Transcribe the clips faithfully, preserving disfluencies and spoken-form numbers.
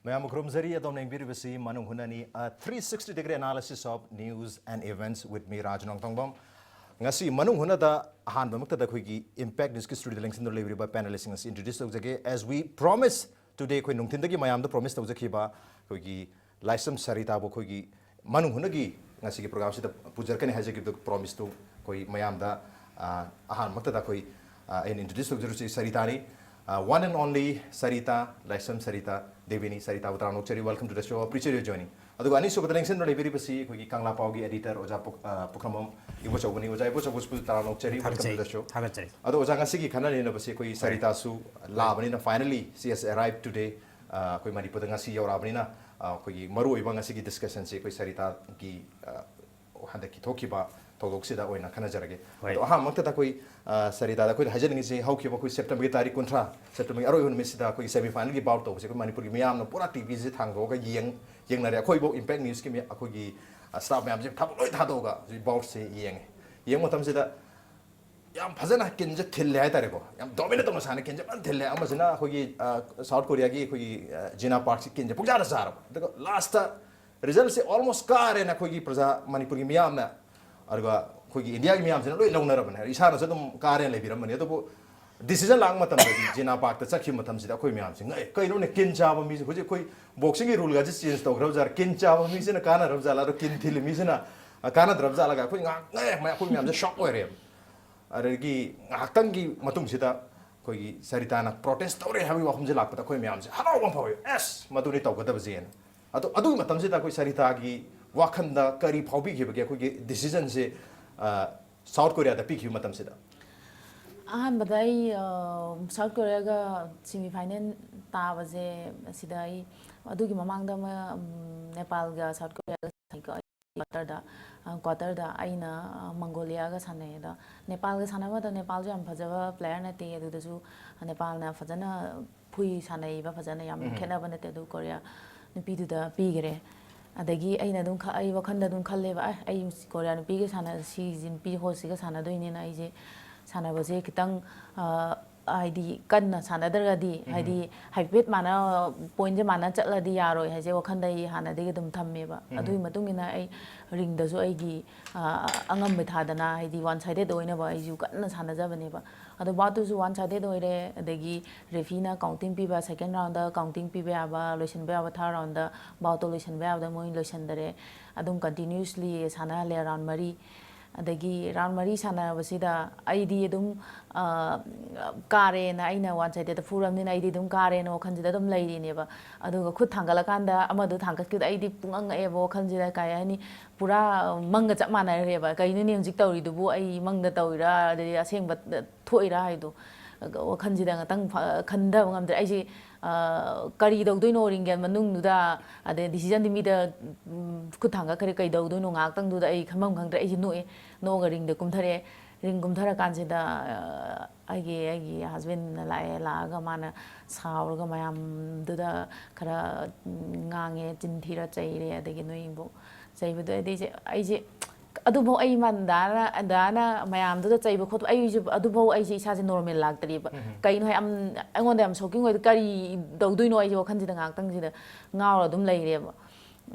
ꯃꯌꯥꯝꯕꯨ ꯈꯨꯔꯨꯝꯖꯔꯤ꯫ ꯑꯗꯣꯝꯅ ꯌꯦꯡꯕꯤꯔꯤꯕꯁꯤ ꯃꯅꯨꯡ ꯍꯨꯠꯅꯅꯤ, a three sixty degree analysis of news and events with me, ꯔꯥꯖ ꯅꯣꯡꯊꯣꯡꯕꯝ꯫ ꯉꯁꯤ ꯃꯅꯨꯡ ꯍꯨꯠꯅꯗ ꯑꯍꯥꯟꯕꯃꯛꯇꯗ ꯑꯩꯈꯣꯏꯒꯤ Impact News ꯀꯤ studio ꯗ ꯂꯦꯡꯁꯤꯟꯗꯨꯅ ꯂꯩꯕꯤꯔꯤꯕ panelist ꯁꯤꯡ ꯑꯁꯤ introduce ꯇꯧꯖꯒꯦ꯫ As we promise today, ꯑꯩꯈꯣꯏ ꯅꯨꯡꯊꯤꯟꯗꯒꯤ ꯃꯌꯥꯝꯗ promise ꯇꯧꯖꯈꯤꯕ ꯑꯩꯈꯣꯏꯒꯤ ꯂꯥꯏꯁ꯭ꯔꯝ ꯁꯔꯤꯇꯥꯕꯨ ꯑꯩꯈꯣꯏꯒꯤ ꯃꯅꯨꯡ ꯍꯨꯠꯅꯒꯤ ꯉꯁꯤꯒꯤ program ꯁꯤꯗ ꯄꯨꯖꯔꯛꯀꯅꯤ ꯍꯥꯏꯖꯈꯤꯕꯗꯨ, promise ꯇꯨ ꯑꯩꯈꯣꯏ ꯃꯌꯥꯝꯗ, ꯑ, ꯑꯍꯥꯟꯕꯃꯛꯇꯗ ꯑꯩꯈꯣꯏ, ꯑ, ꯑꯩꯅ introduce ꯇꯧꯖꯔꯨꯁꯤ ꯁꯔꯤꯇꯥꯅꯤ꯫ ꯑ, one and only ꯁꯔꯤꯇꯥ, ꯂꯥꯏꯁ꯭ꯔꯝ ꯁꯔꯤꯇꯥ ꯗꯦꯕꯤꯅꯤ꯫ ꯁꯔꯤꯇꯥꯕꯨ ꯇꯔꯥꯝꯅ ꯑꯣꯛꯆꯔꯤ, welcome to the show, appreciate your joining꯫ ꯑꯗꯨꯒ ꯑꯅꯤꯁꯨꯕꯗ ꯂꯦꯡꯁꯤꯟꯗꯨꯅ ꯂꯩꯕꯤꯔꯤꯕꯁꯤ ꯑꯩꯈꯣꯏꯒꯤ ꯀꯪꯂꯥ ꯄꯥꯎꯒꯤ editor ꯑꯣꯖꯥ ꯄꯨ-, ꯑ, ꯄꯨꯈ꯭ꯔꯝꯕꯝ ꯏꯕꯣꯆꯧꯕꯅꯤ꯫ ꯑꯣꯖꯥ ꯏꯕꯣꯆꯧꯕꯁꯨ ꯇꯔꯥꯝꯅ ꯑꯣꯛꯆꯔꯤ, welcome to the show꯫ ꯊꯥꯒꯠꯆꯔꯤ꯫ ꯑꯗꯣ ꯑꯣꯖꯥ, ꯉꯁꯤꯒꯤ ꯈꯟꯅ ꯅꯩꯅꯕꯁꯤ ꯑꯩꯈꯣꯏ ꯍꯣꯏ꯫ ꯁꯔꯤꯇꯥꯁꯨ ꯂꯥꯛꯑꯕꯅꯤꯅ, finally she has arrived today꯫ ꯑ, ꯑꯩꯈꯣꯏ ꯃꯅꯤꯄꯨꯔꯗ ꯉꯁꯤ ꯌꯧꯔꯛꯑꯕꯅꯤꯅ, ꯑ, ꯑꯩꯈꯣꯏꯒꯤ ꯃꯔꯨꯑꯣꯏꯕ ꯉꯁꯤꯒꯤ discussion ꯁꯤ ꯑꯩꯈꯣꯏ ꯁꯔꯤꯇꯥꯒꯤ, ꯑ, ꯍꯟꯗꯛꯀꯤ ꯊꯣꯛꯈꯤꯕ ꯊꯧꯗꯣꯛꯁꯤꯗ ꯑꯣꯏꯅ ꯈꯟꯅꯖꯔꯒꯦ꯫ ꯍꯣꯏ꯫ ꯑꯗꯣ ꯑꯍꯥꯟꯕꯃꯛꯇꯗ ꯑꯩꯈꯣꯏ, ꯑ, ꯁꯔꯤꯇꯥꯗ ꯑꯩꯈꯣꯏꯅ ꯍꯥꯏꯖꯅꯤꯡꯉꯤꯁꯤ, ꯍꯧꯈꯤꯕ ꯑꯩꯈꯣꯏ September ꯒꯤ ꯇꯥꯔꯤꯛ ꯀꯨꯟꯊ꯭ꯔꯥ, September ꯒꯤ ꯑꯔꯣꯏꯕ ꯅꯨꯃꯤꯠꯁꯤꯗ ꯑꯩꯈꯣꯏꯒꯤ semi final ꯒꯤ bout ꯇꯧꯕꯁꯦ ꯑꯩꯈꯣꯏ ꯃꯅꯤꯄꯨꯔꯒꯤ ꯃꯤꯌꯥꯝꯅ ꯄꯨꯔꯥ T V ꯁꯦ ꯊꯥꯡꯗꯣꯛꯑꯒ ꯌꯦꯡ-, ꯌꯦꯡꯅꯔꯦ꯫ ꯑꯩꯈꯣꯏꯐꯧ Impact News ꯀꯤ ꯃꯤ, ꯑꯩꯈꯣꯏꯒꯤ, ꯑ, staff ꯃꯌꯥꯝꯁꯦ ꯊꯕꯛ ꯂꯣꯏ ꯊꯥꯗꯣꯛꯑꯒ ꯍꯧꯖꯤꯛ bout ꯁꯦ ꯌꯦꯡꯉꯦ꯫ ꯌꯦꯡꯕ ꯃꯇꯝꯁꯤꯗ ꯌꯥꯝ ꯐꯖꯅ ꯀꯤꯟꯁꯦ ꯊꯤꯜꯂꯦ ꯍꯥꯏꯇꯥꯔꯦꯀꯣ, ꯌꯥꯝ dominate ꯇꯧꯅ ꯁꯥꯟꯅ ꯀꯤꯟꯁꯦ ꯐꯖꯅ ꯊꯤꯜꯂꯦ꯫ ꯑꯃꯁꯤꯅ ꯑꯩꯈꯣꯏꯒꯤ, ꯑ, South Korea ꯒꯤ ꯑꯩꯈꯣꯏꯒꯤ, ꯑ, ꯖꯤꯅꯥ ꯄꯥꯔꯛꯁꯤ ꯀꯤꯟꯁꯦ ꯄꯨꯡꯆꯥꯗ ꯆꯥꯔꯕ꯫ ꯑꯗꯨꯒ last result ꯁꯦ almost ꯀꯥꯔꯦꯅ ꯑꯩꯈꯣꯏꯒꯤ ꯄ꯭ꯔꯖꯥ, ꯃꯅꯤꯄꯨꯔꯒꯤ ꯃꯤꯌꯥꯝꯅ, ꯑꯗꯨꯒ ꯑꯩꯈꯣꯏꯒꯤ ꯏꯟꯗꯤꯌꯥꯒꯤ ꯃꯤꯌꯥꯝꯁꯤꯅ ꯂꯣꯏ ꯂꯧꯅꯔꯕꯅꯦ, ꯏꯁꯥꯅꯁꯨ ꯑꯗꯨꯝ ꯀꯥꯔꯦꯅ ꯂꯩꯕꯤꯔꯝꯕꯅꯤ꯫ ꯑꯗꯨꯕꯨ decision ꯂꯥꯛꯄ ꯃꯇꯝꯗꯗꯤ ꯖꯤꯅꯥ ꯄꯥꯔꯛꯇ ꯆꯠꯈꯤꯕ ꯃꯇꯝꯁꯤꯗ ꯑꯩꯈꯣꯏ ꯃꯌꯥꯝꯁꯦ ꯉꯛꯑꯦ, ꯀꯩꯅꯣꯅꯦ ꯀꯤꯟ ꯆꯥꯕ ꯃꯤꯁꯦ? ꯍꯧꯖꯤꯛ ꯑꯩꯈꯣꯏ boxing ꯒꯤ rule ꯒꯁꯦ change ꯇꯧꯈ꯭ꯔꯕ ꯖꯥꯠꯂ? ꯀꯤꯟ ꯆꯥꯕ ꯃꯤꯁꯤꯅ ꯀꯥꯟꯅꯔꯕ ꯖꯥꯠꯂ, ꯑꯗꯣ ꯀꯤꯟ ꯊꯤꯜꯂꯤ ꯃꯤꯁꯤꯅ, ꯑ, ꯀꯥꯟꯅꯗ꯭ꯔꯕ ꯖꯥꯠꯂꯒ ꯑꯩꯈꯣꯏ ꯉꯥꯏꯍꯥꯛ ꯉꯛꯑꯦ, ꯑꯩꯈꯣꯏ ꯃꯌꯥꯝꯁꯦ shock ꯑꯣꯏꯔꯦꯕ꯫ ꯑꯗꯒꯤ ꯉꯥꯏꯍꯥꯛꯇꯪꯒꯤ ꯃꯇꯨꯡꯁꯤꯗ ꯑꯩꯈꯣꯏꯒꯤ ꯁꯔꯤꯇꯥꯅ protest ꯇꯧꯔꯦ ꯍꯥꯏꯕꯒꯤ ꯋꯥꯐꯝꯁꯦ ꯂꯥꯛꯄꯗ ꯑꯩꯈꯣꯏ ꯃꯌꯥꯝꯁꯦ ꯍꯔꯥꯎꯕ ꯑꯃ ꯐꯥꯎꯏ, ꯑꯦꯁ, ꯃꯗꯨꯅꯤ ꯇꯧꯒꯗꯕꯁꯦꯅ꯫ ꯑꯗꯣ ꯑꯗꯨꯒꯤ ꯃꯇꯝꯁꯤꯗ ꯑꯩꯈꯣꯏ ꯁꯔꯤꯇꯥꯒꯤ ꯋꯥꯈꯜꯗ ꯀꯔꯤ ꯐꯥꯎꯕꯤꯈꯤꯕꯒꯦ ꯑꯩꯈꯣꯏꯒꯤ decision ꯁꯦ, ꯑ, South Korea ꯗ ꯄꯤꯈꯤꯕ ꯃꯇꯝꯁꯤꯗ? ꯑꯍꯥꯟꯕꯗ ꯑꯩ, ꯑ, South Korea ꯒ semi final ꯇꯥꯕꯁꯦ, ꯑꯁꯤꯗ ꯑꯩ ꯑꯗꯨꯒꯤ ꯃꯃꯥꯡꯗ ꯑꯃ, ꯎꯝ, ꯅꯦꯄꯥꯜꯒ South Korea ꯒ ꯁꯥꯟꯅꯩꯀꯣ꯫ Quarter ꯗ, ꯑ, quarter ꯗ ꯑꯩꯅ, ꯑ, Mongolia ꯒ ꯁꯥꯟꯅꯩ꯫ ꯑꯗꯣ ꯅꯦꯄꯥꯜꯒ ꯁꯥꯟꯅꯕ ꯃꯇꯝꯗ ꯅꯦꯄꯥꯜꯁꯨ ꯌꯥꯝ ꯐꯖꯕ player ꯅꯠꯇꯦ꯫ ꯑꯗꯨꯗꯁꯨ ꯅꯦꯄꯥꯜꯅ ꯐꯖꯅ ꯐꯨꯏ ꯁꯥꯟꯅꯩꯕ, ꯐꯖꯅ ꯌꯥꯝ ꯎꯝ꯫ ꯈꯦꯠꯅꯕ ꯅꯠꯇꯦ꯫ ꯑꯗꯨ ꯀꯣꯔꯤꯌꯥ ꯅꯨꯄꯤꯗꯨꯗ ꯄꯤꯈ꯭ꯔꯦ꯫ ꯑꯗꯒꯤ ꯑꯩꯅ ꯑꯗꯨꯝ ꯈ-, ꯑꯩ ꯋꯥꯈꯜꯗ ꯑꯗꯨꯝ ꯈꯜꯂꯦꯕ, "ꯑꯦ, ꯑꯩ ꯀꯣꯔꯤꯌꯥ ꯅꯨꯄꯤꯒ ꯁꯥꯟꯅ-, ꯁꯤ ꯅꯨꯄꯤ host ꯁꯤꯒ ꯁꯥꯟꯅꯗꯣꯏꯅꯦꯅ" ꯑꯩꯁꯦ ꯁꯥꯟꯅꯕꯁꯦ ꯈꯤꯇꯪ, ꯑ, ꯍꯥꯏꯗꯤ ꯀꯟꯅ ꯁꯥꯟꯅꯗ꯭ꯔꯒꯗꯤ, ꯍꯥꯏꯗꯤ ꯍꯥꯏꯐꯦꯠ ꯃꯥꯅ, ꯄꯣꯏꯟꯁꯦ ꯃꯥꯅ ꯆꯠꯂꯗꯤ ꯌꯥꯔꯣꯏ ꯍꯥꯏꯁꯦ ꯋꯥꯈꯟꯗ ꯑꯩ ꯍꯥꯟꯅꯗꯒꯤ ꯑꯗꯨꯝ ꯊꯝꯃꯦꯕ꯫ ꯑꯗꯨꯒꯤ ꯃꯇꯨꯡ ꯏꯟꯅ ꯑꯩ ꯔꯤꯡꯗꯁꯨ ꯑꯩꯒꯤ, ꯑ, ꯑꯉꯝꯕ ꯊꯥꯗꯅ, ꯍꯥꯏꯗꯤ ꯋꯥꯟ ꯁꯥꯏꯗꯦꯠ ꯑꯣꯏꯅꯕ ꯑꯩꯁꯨ ꯀꯟꯅ ꯁꯥꯟꯅꯖꯕꯅꯦꯕ꯫ ꯑꯗꯣ ꯕꯥꯎꯠꯇꯨꯁꯨ ꯋꯥꯟ ꯁꯥꯏꯗꯦꯠ ꯑꯣꯏꯔꯦ, ꯑꯗꯒꯤ ꯔꯦꯐꯤꯅ ꯀꯥꯎꯟꯇꯤꯡ ꯄꯤꯕ, ꯁꯦꯀꯦꯟ ꯔꯥꯎꯟꯗ ꯀꯥꯎꯟꯇꯤꯡ ꯄꯤꯕ ꯌꯥꯕ, ꯂꯣꯏꯁꯤꯟꯕ ꯌꯥꯕ ꯊꯥꯔꯠ ꯔꯥꯎꯟꯗ ꯕꯥꯎꯠꯇꯣ ꯂꯣꯏꯁꯤꯟꯕ ꯌꯥꯕꯗ ꯃꯣꯏ ꯂꯣꯏꯁꯤꯟꯗꯔꯦ꯫ ꯑꯗꯨꯝ ꯀꯟꯇꯤꯅ꯭ꯌꯨꯁꯂꯤ ꯁꯥꯟꯅꯍꯜꯂꯦ ꯔꯥꯎꯟ ꯃꯔꯤ꯫ ꯑꯗꯒꯤ ꯔꯥꯎꯟ ꯃꯔꯤ ꯁꯥꯟꯅꯕꯁꯤꯗ ꯑꯩꯗꯤ ꯑꯗꯨꯝ, ꯑ, ꯀꯥꯔꯦꯅ, ꯑꯩꯅ ꯋꯥꯟ ꯁꯥꯏꯗꯦꯠꯇ ꯐꯨꯔꯕꯅꯤꯅ ꯑꯩꯗꯤ ꯑꯗꯨꯝ ꯀꯥꯔꯦꯅ ꯋꯥꯈꯜꯁꯤꯗ ꯑꯗꯨꯝ ꯂꯩꯔꯤꯅꯦꯕ꯫ ꯑꯗꯨꯒ ꯈꯨꯠ ꯊꯥꯡꯒꯠꯂꯀꯥꯟꯗ ꯑꯃꯗꯣ ꯊꯥꯡꯒꯠꯈꯤꯕꯗ ꯑꯩꯗꯤ ꯄꯨꯡꯉꯛ ꯉꯛꯑꯦꯕ, ꯋꯥꯈꯜꯁꯤꯗ ꯀꯩ ꯍꯥꯏꯅꯤ, ꯄꯨꯔꯥ ꯃꯪꯒ ꯆꯞ ꯃꯥꯟꯅꯔꯦꯕ꯫ "ꯀꯩꯅꯣꯅꯦ ꯍꯧꯖꯤꯛ ꯇꯧꯔꯤꯗꯨꯕꯨ? ꯑꯩ ꯃꯪꯗ ꯇꯧꯔꯤꯔꯥ, ꯑꯗꯩ ꯑꯁꯦꯡꯕ ꯊꯣꯛꯏꯔꯥ?" ꯍꯥꯏꯗꯣ ꯋꯥꯈꯜꯁꯤꯗ ꯉꯥꯛꯇꯪ ꯐ-, ꯈꯟꯊꯕ ꯉꯝꯗ꯭ꯔꯦ꯫ ꯑꯩꯁꯦ, ꯑ, ꯀꯔꯤ ꯇꯧꯗꯣꯏꯅꯣ ꯔꯤꯡꯒꯤ ꯃꯅꯨꯡꯗꯨꯗ, ꯑꯗꯩ ꯗꯤꯁꯤꯖꯟꯗꯤ ꯃꯤꯗ, ꯎꯝ, ꯈꯨꯠ ꯊꯥꯡꯒꯠꯈ꯭ꯔꯦ, ꯀꯩꯗꯧꯗꯣꯏꯅꯣ ꯉꯥꯏꯍꯥꯛꯇꯪꯗꯨꯗ ꯑꯩ ꯈꯟꯐꯝ ꯈꯪꯗ꯭ꯔꯦ꯫ ꯑꯩꯁꯦ ꯅꯣꯛꯑꯦ, ꯅꯣꯛꯑꯒ ꯔꯤꯡꯗ ꯀꯨꯝꯊꯔꯛꯑꯦ꯫ ꯔꯤꯡ ꯀꯨꯝꯊꯔꯀꯥꯟꯁꯤꯗ, ꯑ, ꯑꯩꯒꯤ, ꯑꯩꯒꯤ ꯍꯁꯕꯦꯟꯅ ꯂꯥꯛꯑꯦ, ꯂꯥꯛꯑꯒ ꯃꯥꯅ ꯁꯥꯎꯔꯒ ꯃꯌꯥꯝꯗꯨꯗ ꯈꯔ, ꯎꯝ, ꯉꯥꯡꯉꯦ, ꯆꯤꯟ ꯊꯤꯔ ꯆꯩꯔꯦ꯫ ꯑꯗꯒꯤ ꯅꯣꯏꯕꯨ ꯆꯩꯕꯗꯣ, ꯑꯗꯩ ꯑꯩꯁꯦ, ꯑꯩꯁꯦ ꯑꯗꯨꯐꯥꯎ ꯑꯩ ꯃꯟꯗꯥꯅ, ꯑꯟꯗꯥꯅ ꯃꯌꯥꯝꯗꯨꯗ ꯆꯩꯕ ꯈꯣꯠꯄ, ꯑꯩꯁꯨ ꯑꯗꯨꯐꯥꯎ ꯑꯩꯁꯦ ꯏꯁꯥꯁꯦ ꯅꯣꯔꯃꯦꯜ ꯂꯥꯛꯇ꯭ꯔꯤꯕ꯫ ꯀꯩꯅꯣ ꯍꯥꯏ, ꯌꯥꯝ, ꯑꯩꯉꯣꯟꯗ ꯌꯥꯝ ꯁꯣꯛꯀꯤꯡ ꯑꯣꯏꯗ, ꯀꯔꯤ ꯇꯧꯗꯣꯏꯅꯣ ꯑꯩꯁꯦ ꯋꯥꯈꯜꯁꯤꯗ ꯉꯥꯏꯍꯥꯛꯇꯪꯁꯤꯗ ꯉꯥꯎꯔ ꯑꯗꯨꯝ ꯂꯩꯔꯦꯕ꯫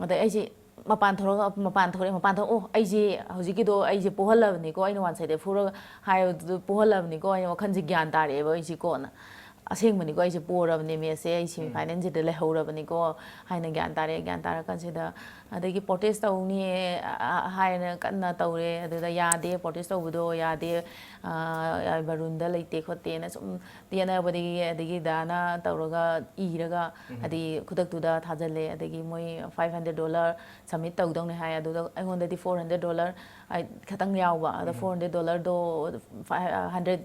ꯑꯗꯩ ꯑꯩꯁꯦ ꯃꯄꯥꯟ ꯊꯣꯛꯂꯒ, ꯃꯄꯥꯟ ꯊꯣꯛꯂꯛꯑꯦ, ꯃꯄꯥꯟ ꯊꯣꯛ-, "ꯑꯣ, ꯑꯩꯁꯦ ꯍꯧꯖꯤꯛꯀꯤꯗꯣ ꯑꯩꯁꯦ ꯄꯣꯍꯜꯂꯕꯅꯤꯀꯣ, ꯑꯩꯅ ꯋꯥꯟ ꯁꯥꯏꯗꯦꯠ ꯐꯨꯔꯒ ꯍꯥꯏꯕꯗꯨ ꯄꯣꯍꯜꯂꯕꯅꯤꯀꯣ" ꯍꯥꯏꯅ ꯋꯥꯈꯜꯁꯦ ꯒ꯭ꯌꯥꯟ ꯇꯥꯔꯛꯑꯦꯕ ꯑꯩꯁꯦ ꯀꯣꯟꯅ꯫ "ꯑꯁꯦꯡꯕꯅꯤꯀꯣ, ꯑꯩꯁꯦ ꯄꯣꯔꯕꯅꯦ ꯃꯦꯠꯁꯁꯦ, ꯑꯩ ꯁꯦꯃꯤ ꯐꯥꯏꯅꯦꯜꯁꯤꯗ ꯂꯩꯍꯧꯔꯕꯅꯤꯀꯣ" ꯍꯥꯏꯅ ꯒ꯭ꯌꯥꯟ ꯇꯥꯔꯛꯑꯦ꯫ ꯒ꯭ꯌꯥꯟ ꯇꯥꯔꯀꯥꯟꯁꯤꯗ ꯑꯗꯒꯤ ꯄ꯭ꯔꯣꯇꯦꯁ ꯇꯧꯅꯤ, ꯑ, ꯑ, ꯍꯥꯏꯅ ꯀꯟꯅ ꯇꯧꯔꯦ꯫ ꯑꯗꯨꯗ ꯌꯥꯗꯦ, ꯄ꯭ꯔꯣꯇꯦꯁ ꯇꯧꯕꯗꯣ ꯌꯥꯗꯦ, ꯑ, ꯕꯔꯨꯟꯗ ꯂꯩꯇꯦ ꯈꯣꯠꯇꯦꯅ ꯁꯨꯝ ꯌꯦꯠꯅꯕꯗꯒꯤ, ꯑꯗꯒꯤ ꯗꯥꯅ ꯇꯧꯔꯒ ꯏꯔꯒ, ꯍꯥꯏꯗꯤ ꯈꯨꯗꯛꯇꯨꯗ ꯊꯥꯖꯤꯜꯂꯦ꯫ ꯑꯗꯒꯤ ꯃꯣꯏ ꯐꯥꯏꯚ ꯍꯟꯗ꯭ꯔꯦꯠ ꯗꯣꯂꯔ ꯁꯕꯃꯤꯠ ꯇꯧꯗꯧꯅꯦ ꯍꯥꯏ꯫ ꯑꯗꯨꯗ ꯑꯩꯉꯣꯟꯗꯗꯤ ꯐꯣꯔ ꯍꯟꯗ꯭ꯔꯦꯠ ꯗꯣꯂꯔ ꯈꯇꯪ ꯌꯥꯎꯕ꯫ ꯑꯗ ꯐꯣꯔ ꯍꯟꯗ꯭ꯔꯦꯠ ꯗꯣꯂꯔꯗꯣ ꯐꯥꯏꯚ ꯍꯟꯗ꯭ꯔꯦꯠ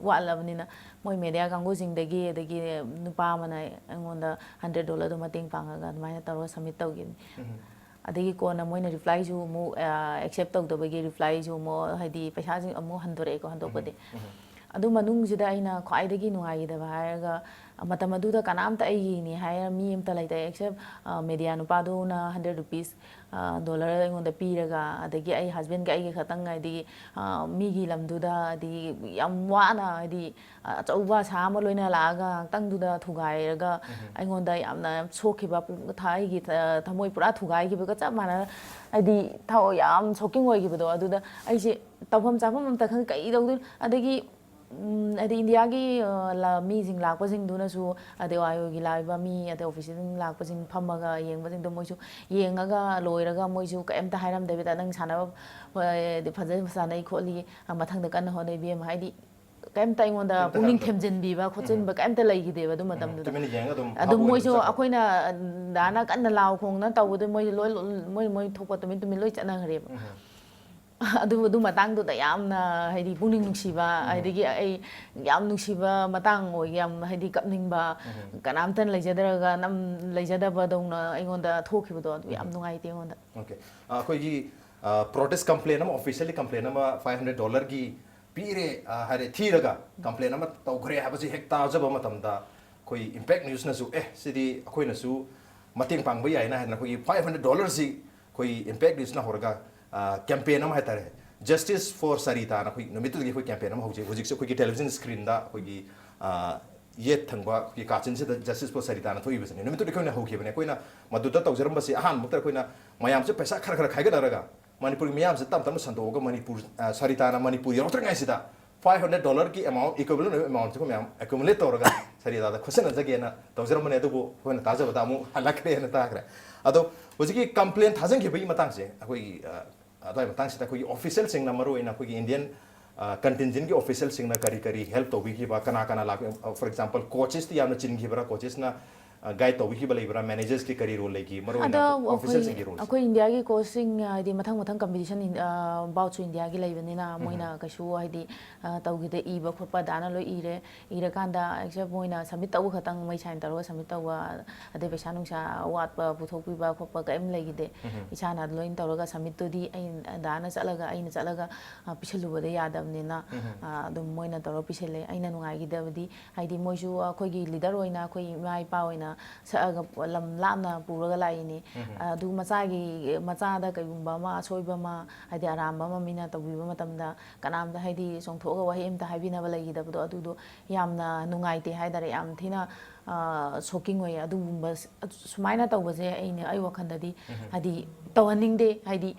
ꯋꯥꯠꯂꯕꯅꯤꯅ, ꯃꯣꯏ ꯃꯦꯗꯤꯌꯥ ꯀꯥꯡꯕꯨꯁꯤꯡꯗꯒꯤ, ꯑꯗꯒꯤ ꯅꯨꯄꯥ ꯑꯃꯅ ꯑꯩꯉꯣꯟꯗ ꯍꯟꯗ꯭ꯔꯦꯠ ꯗꯣꯂꯔꯗꯣ ꯃꯇꯦꯡ ꯄꯥꯡꯉꯒ ꯑꯗꯨꯃꯥꯏꯅ ꯇꯧꯔꯒ ꯁꯕꯃꯤꯠ ꯇꯧꯈꯤꯕꯅꯤ꯫ ꯑꯗꯒꯤ ꯀꯣꯟꯅ ꯃꯣꯏꯅ ꯔꯤꯄ꯭ꯂꯥꯏꯁꯨ ꯑꯃꯨꯛ, ꯑ, ꯑꯦꯛꯁꯦꯞ ꯇꯧꯗꯕꯒꯤ ꯔꯤꯄ꯭ꯂꯥꯏꯁꯨ ꯑꯃꯨꯛ, ꯍꯥꯏꯗꯤ ꯄꯩꯁꯥꯁꯤꯡ ꯑꯃꯨꯛ ꯍꯟꯗꯣꯔꯛꯑꯦꯀꯣ, ꯍꯟꯗꯣꯛꯄꯗꯤ꯫ ꯑꯗꯨ ꯃꯅꯨꯡꯁꯤꯗ ꯑꯩꯅ ꯈ꯭ꯋꯥꯏꯗꯒꯤ ꯅꯨꯡꯉꯥꯏꯈꯤꯗꯕ ꯍꯥꯏꯔꯒ, ꯃꯇꯝ ꯑꯗꯨꯗ ꯀꯅꯥꯝꯇ ꯑꯩꯒꯤꯅꯤ ꯍꯥꯏꯔ ꯃꯤ ꯑꯝꯇ ꯂꯩꯇꯦ, except media ꯅꯨꯄꯥꯗꯨꯅ hundred rupees dollar ꯑꯩꯉꯣꯟꯗ ꯄꯤꯔꯒ, ꯑꯗꯒꯤ ꯑꯩ husbandꯒ ꯑꯩꯒ ꯈꯛꯇꯪ, ꯍꯥꯏꯗꯤ ꯃꯤꯒꯤ ꯂꯝꯗꯨꯗ ꯍꯥꯏꯗꯤ ꯌꯥꯝ ꯋꯥꯅ, ꯍꯥꯏꯗꯤ ꯑꯆꯧꯕ ꯑꯁꯥ ꯑꯃ ꯂꯣꯏꯅ ꯂꯥꯛꯑꯒ ꯉꯥꯛꯇꯪꯗꯨꯗ ꯊꯨꯒꯥꯏꯔꯒ ꯑꯩꯉꯣꯟꯗ ꯌꯥꯝꯅ ꯁꯣꯛꯈꯤꯕ, ꯄꯨ- ꯊ- ꯑꯩꯒꯤ ꯊ- ꯊꯃꯣꯏ ꯄꯨꯔꯥ ꯊꯨꯒꯥꯏꯈꯤꯕꯒ ꯆꯞ ꯃꯥꯟꯅꯅ, ꯍꯥꯏꯗꯤ ꯊ- ꯌꯥꯝ shocking ꯑꯣꯏꯈꯤꯕꯗꯣ꯫ ꯑꯗꯨꯗ ꯑꯩꯁꯦ ꯇꯧꯐꯝ ꯆꯥꯐꯝ ꯑꯝꯇ ꯈꯪꯗꯦ, ꯀꯩ ꯇꯧꯗꯣꯏꯅꯣ? ꯑꯗꯒꯤ ꯎꯝ, ꯍꯥꯏꯗꯤ ꯏꯟꯗꯤꯌꯥꯒꯤ, ꯑ, ꯂ-, ꯃꯤꯁꯤꯡ ꯂꯥꯛꯄꯁꯤꯡꯗꯨꯅꯁꯨ, ꯑꯗꯩ ꯑꯣ ꯑꯥꯏ ꯑꯣꯒꯤ ꯂꯥꯛꯏꯕ ꯃꯤ, ꯑꯗꯩ ꯑꯣꯐꯤꯁꯤꯌꯦꯜꯁꯤꯡ ꯂꯥꯛꯄꯁꯤꯡ ꯐꯝꯃꯒ ꯌꯦꯡꯕꯁꯤꯡꯗꯣ ꯃꯣꯏꯁꯨ ꯌꯦꯡꯉꯒ ꯂꯣꯏꯔꯒ ꯃꯣꯏꯁꯨ ꯀꯩꯝꯇ ꯍꯥꯏꯔꯝꯗꯕꯤꯗ, "ꯅꯪ ꯁꯥꯟꯅꯕ, ꯑ, ꯐꯖꯅ ꯁꯥꯟꯅꯩ ꯈꯣꯠꯂꯤ, ꯑ, ꯃꯊꯪꯗ ꯀꯟꯅ ꯍꯣꯠꯅꯧ ꯏꯕꯦꯝꯃ", ꯍꯥꯏꯗꯤ ꯀꯩꯝꯇ ꯑꯩꯉꯣꯟꯗ ꯀꯩꯝꯇ ꯄꯨꯛꯅꯤꯡ ꯍꯥꯏꯔꯝꯗꯕ꯫ ꯊꯦꯝꯖꯤꯟꯕꯤꯕ ꯎꯝ꯫ ꯈꯣꯠꯆꯤꯟꯕ ꯀꯩꯝꯇ ꯂꯩꯈꯤꯗꯦꯕ ꯑꯗꯨ ꯎꯝ, ꯃꯇꯝꯗꯨꯗ꯫ ꯇꯨꯃꯤꯟꯅ ꯌꯦꯡꯉꯒ ꯑꯗꯨꯝ ꯑꯗꯨꯝ ꯍꯥꯞꯄ ꯑꯣꯏꯅ ꯃꯣꯏꯁꯨ ꯆꯠꯈ꯭ꯔꯦ꯫ ꯑꯩꯈꯣꯏꯅ ꯗꯥꯅ ꯀꯟꯅ ꯂꯥꯎ ꯈꯣꯡꯅ ꯇꯧꯕꯗꯣ ꯃꯣꯏꯁꯨ ꯂꯣꯏ, ꯂꯣꯏ, ꯃꯣꯏ, ꯃꯣꯏ ꯊꯣꯛꯄ ꯇꯨꯃꯤꯟ ꯇꯨꯃꯤꯟ ꯂꯣꯏ ꯆꯠꯅꯈ꯭ꯔꯦꯕ꯫ ꯎꯝ꯫ ꯑꯗꯨ, ꯑꯗꯨ ꯃꯇꯥꯡꯗꯨꯗ ꯌꯥꯝꯅ, ꯍꯥꯏꯗꯤ, ꯄꯨꯛꯅꯤꯡ ꯅꯨꯡꯁꯤꯕ, ꯎꯝ꯫ ꯑꯗꯒꯤ ꯑꯩ ꯌꯥꯝ ꯅꯨꯡꯁꯤꯕ ꯃꯇꯥꯡ ꯑꯣꯏ, ꯌꯥꯝ, ꯍꯥꯏꯗꯤ, ꯀꯞꯅꯤꯡꯕ, ꯎꯝ꯫ ꯀꯅꯥꯝꯇꯅ ꯂꯩꯖꯗ꯭ꯔꯒ ꯅꯝ-, ꯂꯩꯖꯗꯕꯗꯧꯅ ꯑꯩꯉꯣꯟꯗ ꯊꯣꯛꯈꯤꯕꯗꯣ ꯑꯗꯨ ꯌꯥꯝ ꯎꯝ꯫ ꯅꯨꯡꯉꯥꯏꯇꯦ ꯑꯩꯉꯣꯟꯗ꯫ Okay꯫ ꯑ, ꯑꯩꯈꯣꯏꯒꯤ, ꯑ, protest complaint ꯑꯃ, officially complaint ꯑꯃ five hundred dollarꯒꯤ ꯄꯤꯔꯦ, ꯑ, ꯍꯥꯏꯔꯦ, ꯊꯤꯔꯒ complaint ꯑꯃ ꯇꯧꯈ꯭ꯔꯦ ꯍꯥꯏꯕꯁꯤ ꯍꯦꯛ ꯇꯥꯖꯕ ꯃꯇꯝꯗ, ꯑꯩꯈꯣꯏ Impact Newsꯅꯁꯨ, "ꯑꯦ, ꯁꯤꯗꯤ ꯑꯩꯈꯣꯏꯅꯁꯨ ꯃꯇꯦꯡ ꯄꯥꯡꯕ ꯌꯥꯏꯅ" ꯍꯥꯏꯗꯅ ꯑꯩꯈꯣꯏꯒꯤ five hundred dollarꯁꯤ ꯑꯩꯈꯣꯏ Impact Newsꯅ ꯍꯧꯔꯒ, ꯑ, campaign ꯑꯃ ꯍꯥꯏꯇꯥꯔꯦ, Justice for Saritaꯅ ꯑꯩꯈꯣꯏ ꯅꯨꯃꯤꯠꯇꯨꯗꯒꯤ ꯑꯩꯈꯣꯏ campaign ꯑꯃ ꯍꯧꯖꯩ꯫ ꯍꯧꯖꯤꯛꯁꯨ ꯑꯩꯈꯣꯏꯒꯤ television screenꯗ ꯑꯩꯈꯣꯏꯒꯤ, ꯑ, ꯌꯦꯠ ꯊꯪꯕ ꯑꯩꯈꯣꯏꯒꯤ ꯀꯥꯆꯤꯟꯁꯤꯗ Justice for Saritꯅ ꯊꯣꯛꯏꯕꯁꯤꯅꯤ꯫ ꯅꯨꯃꯤꯠꯇꯨꯗ ꯑꯩꯈꯣꯏꯅ ꯍꯧꯈꯤꯕꯅꯦ꯫ ꯑꯩꯈꯣꯏꯅ ꯃꯗꯨꯗ ꯇꯧꯖꯔꯝꯕꯁꯤ ꯑꯍꯥꯟꯕꯃꯛꯇ ꯑꯩꯈꯣꯏꯅ ꯃꯌꯥꯝꯁꯦ ꯄꯩꯁꯥ ꯈꯔ ꯈꯔ ꯈꯥꯏꯒꯠꯅꯔꯒ ꯃꯅꯤꯄꯨꯔꯒꯤ ꯃꯤꯌꯥꯝꯁꯦ ꯇꯞ ꯇꯞꯅ ꯁꯟꯗꯣꯛꯑꯒ ꯃꯅꯤꯄꯨꯔ, ꯑ, ꯁꯔꯤꯇꯥꯅ Manipur ꯌꯧꯔꯛꯇ꯭ꯔꯤꯉꯩꯁꯤꯗ five hundred dollarꯒꯤ amount, equivalent ꯑꯣꯏꯕ amountꯁꯦ ꯑꯩꯈꯣꯏ ꯃꯌꯥꯝ accumulate ꯇꯧꯔꯒ ꯁꯔꯤꯇꯥꯗ ꯈꯣꯠꯆꯟꯅꯖꯒꯦꯅ ꯇꯧꯖꯔꯝꯕꯅꯦ꯫ ꯑꯗꯨꯕꯨ ꯑꯩꯈꯣꯏꯅ ꯇꯥꯖꯕꯗ ꯑꯃꯨꯛ ꯍꯜꯂꯛꯈ꯭ꯔꯦꯅ ꯇꯥꯈ꯭ꯔꯦ꯫ ꯑꯗꯣ ꯍꯧꯖꯤꯛꯀꯤ complaint ꯊꯥꯖꯤꯟꯈꯤꯕꯒꯤ ꯃꯇꯥꯡꯁꯦ ꯑꯩꯈꯣꯏꯒꯤ, ꯑ, ꯑꯗꯨꯋꯥꯏ ꯃꯇꯥꯡꯁꯤꯗ ꯑꯩꯈꯣꯏꯒꯤ officialꯁꯤꯡꯅ, ꯃꯔꯨꯑꯣꯏꯅ ꯑꯩꯈꯣꯏꯒꯤ Indian, ꯑ, contingentꯀꯤ officialꯁꯤꯡꯅ ꯀꯔꯤ ꯀꯔꯤ help ꯇꯧꯕꯤꯈꯤꯕ, ꯀꯅꯥ ꯀꯅꯥ ꯂꯥꯛꯄꯤ-, ꯑ, for example, coachesꯇꯤ ꯌꯥꯝꯅ ꯆꯤꯟꯈꯤꯕ꯭ꯔꯥ? Coachesꯅ, ꯒꯥꯏꯗ ꯇꯧꯕꯤꯈꯤꯕ ꯂꯩꯕ꯭ꯔꯥ? ꯃꯦꯅꯦꯖꯔꯁꯀꯤ ꯀꯔꯤ ꯔꯣꯜ ꯂꯩꯈꯤ? ꯃꯔꯨ ꯑꯗꯣ ꯑꯣꯏꯅ ꯑꯩꯈꯣꯏ ꯑꯣꯐꯤꯁꯤꯌꯦꯜꯁꯤꯡꯒꯤ ꯔꯣꯜ? ꯑꯩꯈꯣꯏ ꯏꯟꯗꯤꯌꯥꯒꯤ ꯀꯣꯆꯁꯤꯡ ꯍꯥꯏꯗꯤ ꯃꯊꯪ ꯃꯊꯪ ꯀꯝꯄꯤꯇꯤꯁꯟ ꯕꯥꯎꯠꯁꯨ ꯏꯟꯗꯤꯌꯥꯒꯤ ꯂꯩꯕꯅꯤꯅ ꯃꯣꯏꯅ ꯀꯩꯁꯨ ꯍꯥꯏꯗꯤ ꯑ, ꯇꯧꯈꯤꯗꯦ, ꯏꯕ ꯈꯣꯠꯄ ꯑꯗꯥꯅ ꯂꯣꯏ ꯏꯔꯦ꯫ ꯏꯔꯀꯥꯟꯗ ꯑꯦꯛꯁꯦꯞ ꯃꯣꯏꯅ ꯁꯕꯃꯤꯠ ꯇꯧꯕ ꯈꯛꯇꯪ, ꯃꯣꯏ ꯁꯥꯏꯟ ꯇꯧꯔꯒ ꯁꯕꯃꯤꯠ ꯇꯧꯕ, ꯑꯗꯩ ꯄꯩꯁꯥ ꯅꯨꯡꯁꯥ ꯑꯋꯥꯠꯄ ꯄꯨꯊꯣꯛꯄꯤꯕ ꯈꯣꯠꯄ ꯀꯔꯤꯝ ꯂꯩꯈꯤꯗꯦ꯫ ꯏꯁꯥꯅ ꯂꯣꯏꯅ ꯇꯧꯔꯒ ꯁꯕꯃꯤꯠꯇꯨꯗꯤ ꯑꯩ ꯑꯗꯥꯅ ꯆꯠꯂꯒ, ꯑꯩꯅ ꯆꯠꯂꯒ ꯑ, ꯄꯤꯁꯜꯂꯨꯕꯗ ꯌꯥꯗꯕꯅꯤꯅ ꯑ, ꯑꯗꯨꯝ ꯃꯣꯏꯅ ꯇꯧꯔꯒ ꯄꯤꯁꯜꯂꯦ꯫ ꯑꯩꯅ ꯅꯨꯡꯉꯥꯏꯈꯤꯗꯕꯗꯤ ꯍꯥꯏꯗꯤ ꯃꯣꯏꯁꯨ ꯑꯩꯈꯣꯏꯒꯤ ꯂꯤꯗꯔ ꯑꯣꯏꯅ, ꯑꯩꯈꯣꯏ ꯏꯃꯥ ꯏꯄꯥ ꯑꯣꯏꯅ ꯁꯛꯑꯒ ꯂꯝ ꯂꯥꯞꯅ ꯄꯨꯔꯒ ꯂꯥꯛꯏꯅꯤ꯫ ꯑꯗꯨ ꯃꯆꯥꯒꯤ, ꯃꯆꯥꯗ ꯀꯩꯒꯨꯝꯕ ꯑꯃ ꯑꯁꯣꯏꯕ ꯑꯃ ꯍꯥꯏꯗꯤ ꯑꯔꯥꯟꯕ ꯑꯃ ꯃꯤꯅ ꯇꯧꯕꯤꯕ ꯃꯇꯝꯗ ꯀꯅꯥꯝꯇ ꯍꯥꯏꯗꯤ ꯆꯣꯡꯊꯣꯛꯑꯒ ꯋꯥꯍꯩ ꯑꯃꯇ ꯍꯥꯏꯕꯤꯅꯕ ꯂꯩꯈꯤꯗꯕꯗꯣ, ꯑꯗꯨꯗꯣ ꯌꯥꯝꯅ ꯅꯨꯡꯉꯥꯏꯇꯦ ꯍꯥꯏꯇꯥꯔꯦ꯫ ꯌꯥꯝ ꯊꯤꯅ ꯁꯣꯛꯀꯤꯡ ꯑꯣꯏꯌꯦ꯫ ꯑꯗꯨꯒꯨꯝꯕ ꯁ-, ꯁꯨꯃꯥꯏꯅ ꯇꯧꯕꯁꯦ ꯑꯩꯅ, ꯑꯩ ꯋꯥꯈꯜꯗꯗꯤ ꯍꯥꯏꯗꯤ ꯇꯧꯍꯟꯅꯤꯡꯗꯦ꯫ ꯍꯥꯏꯗꯤ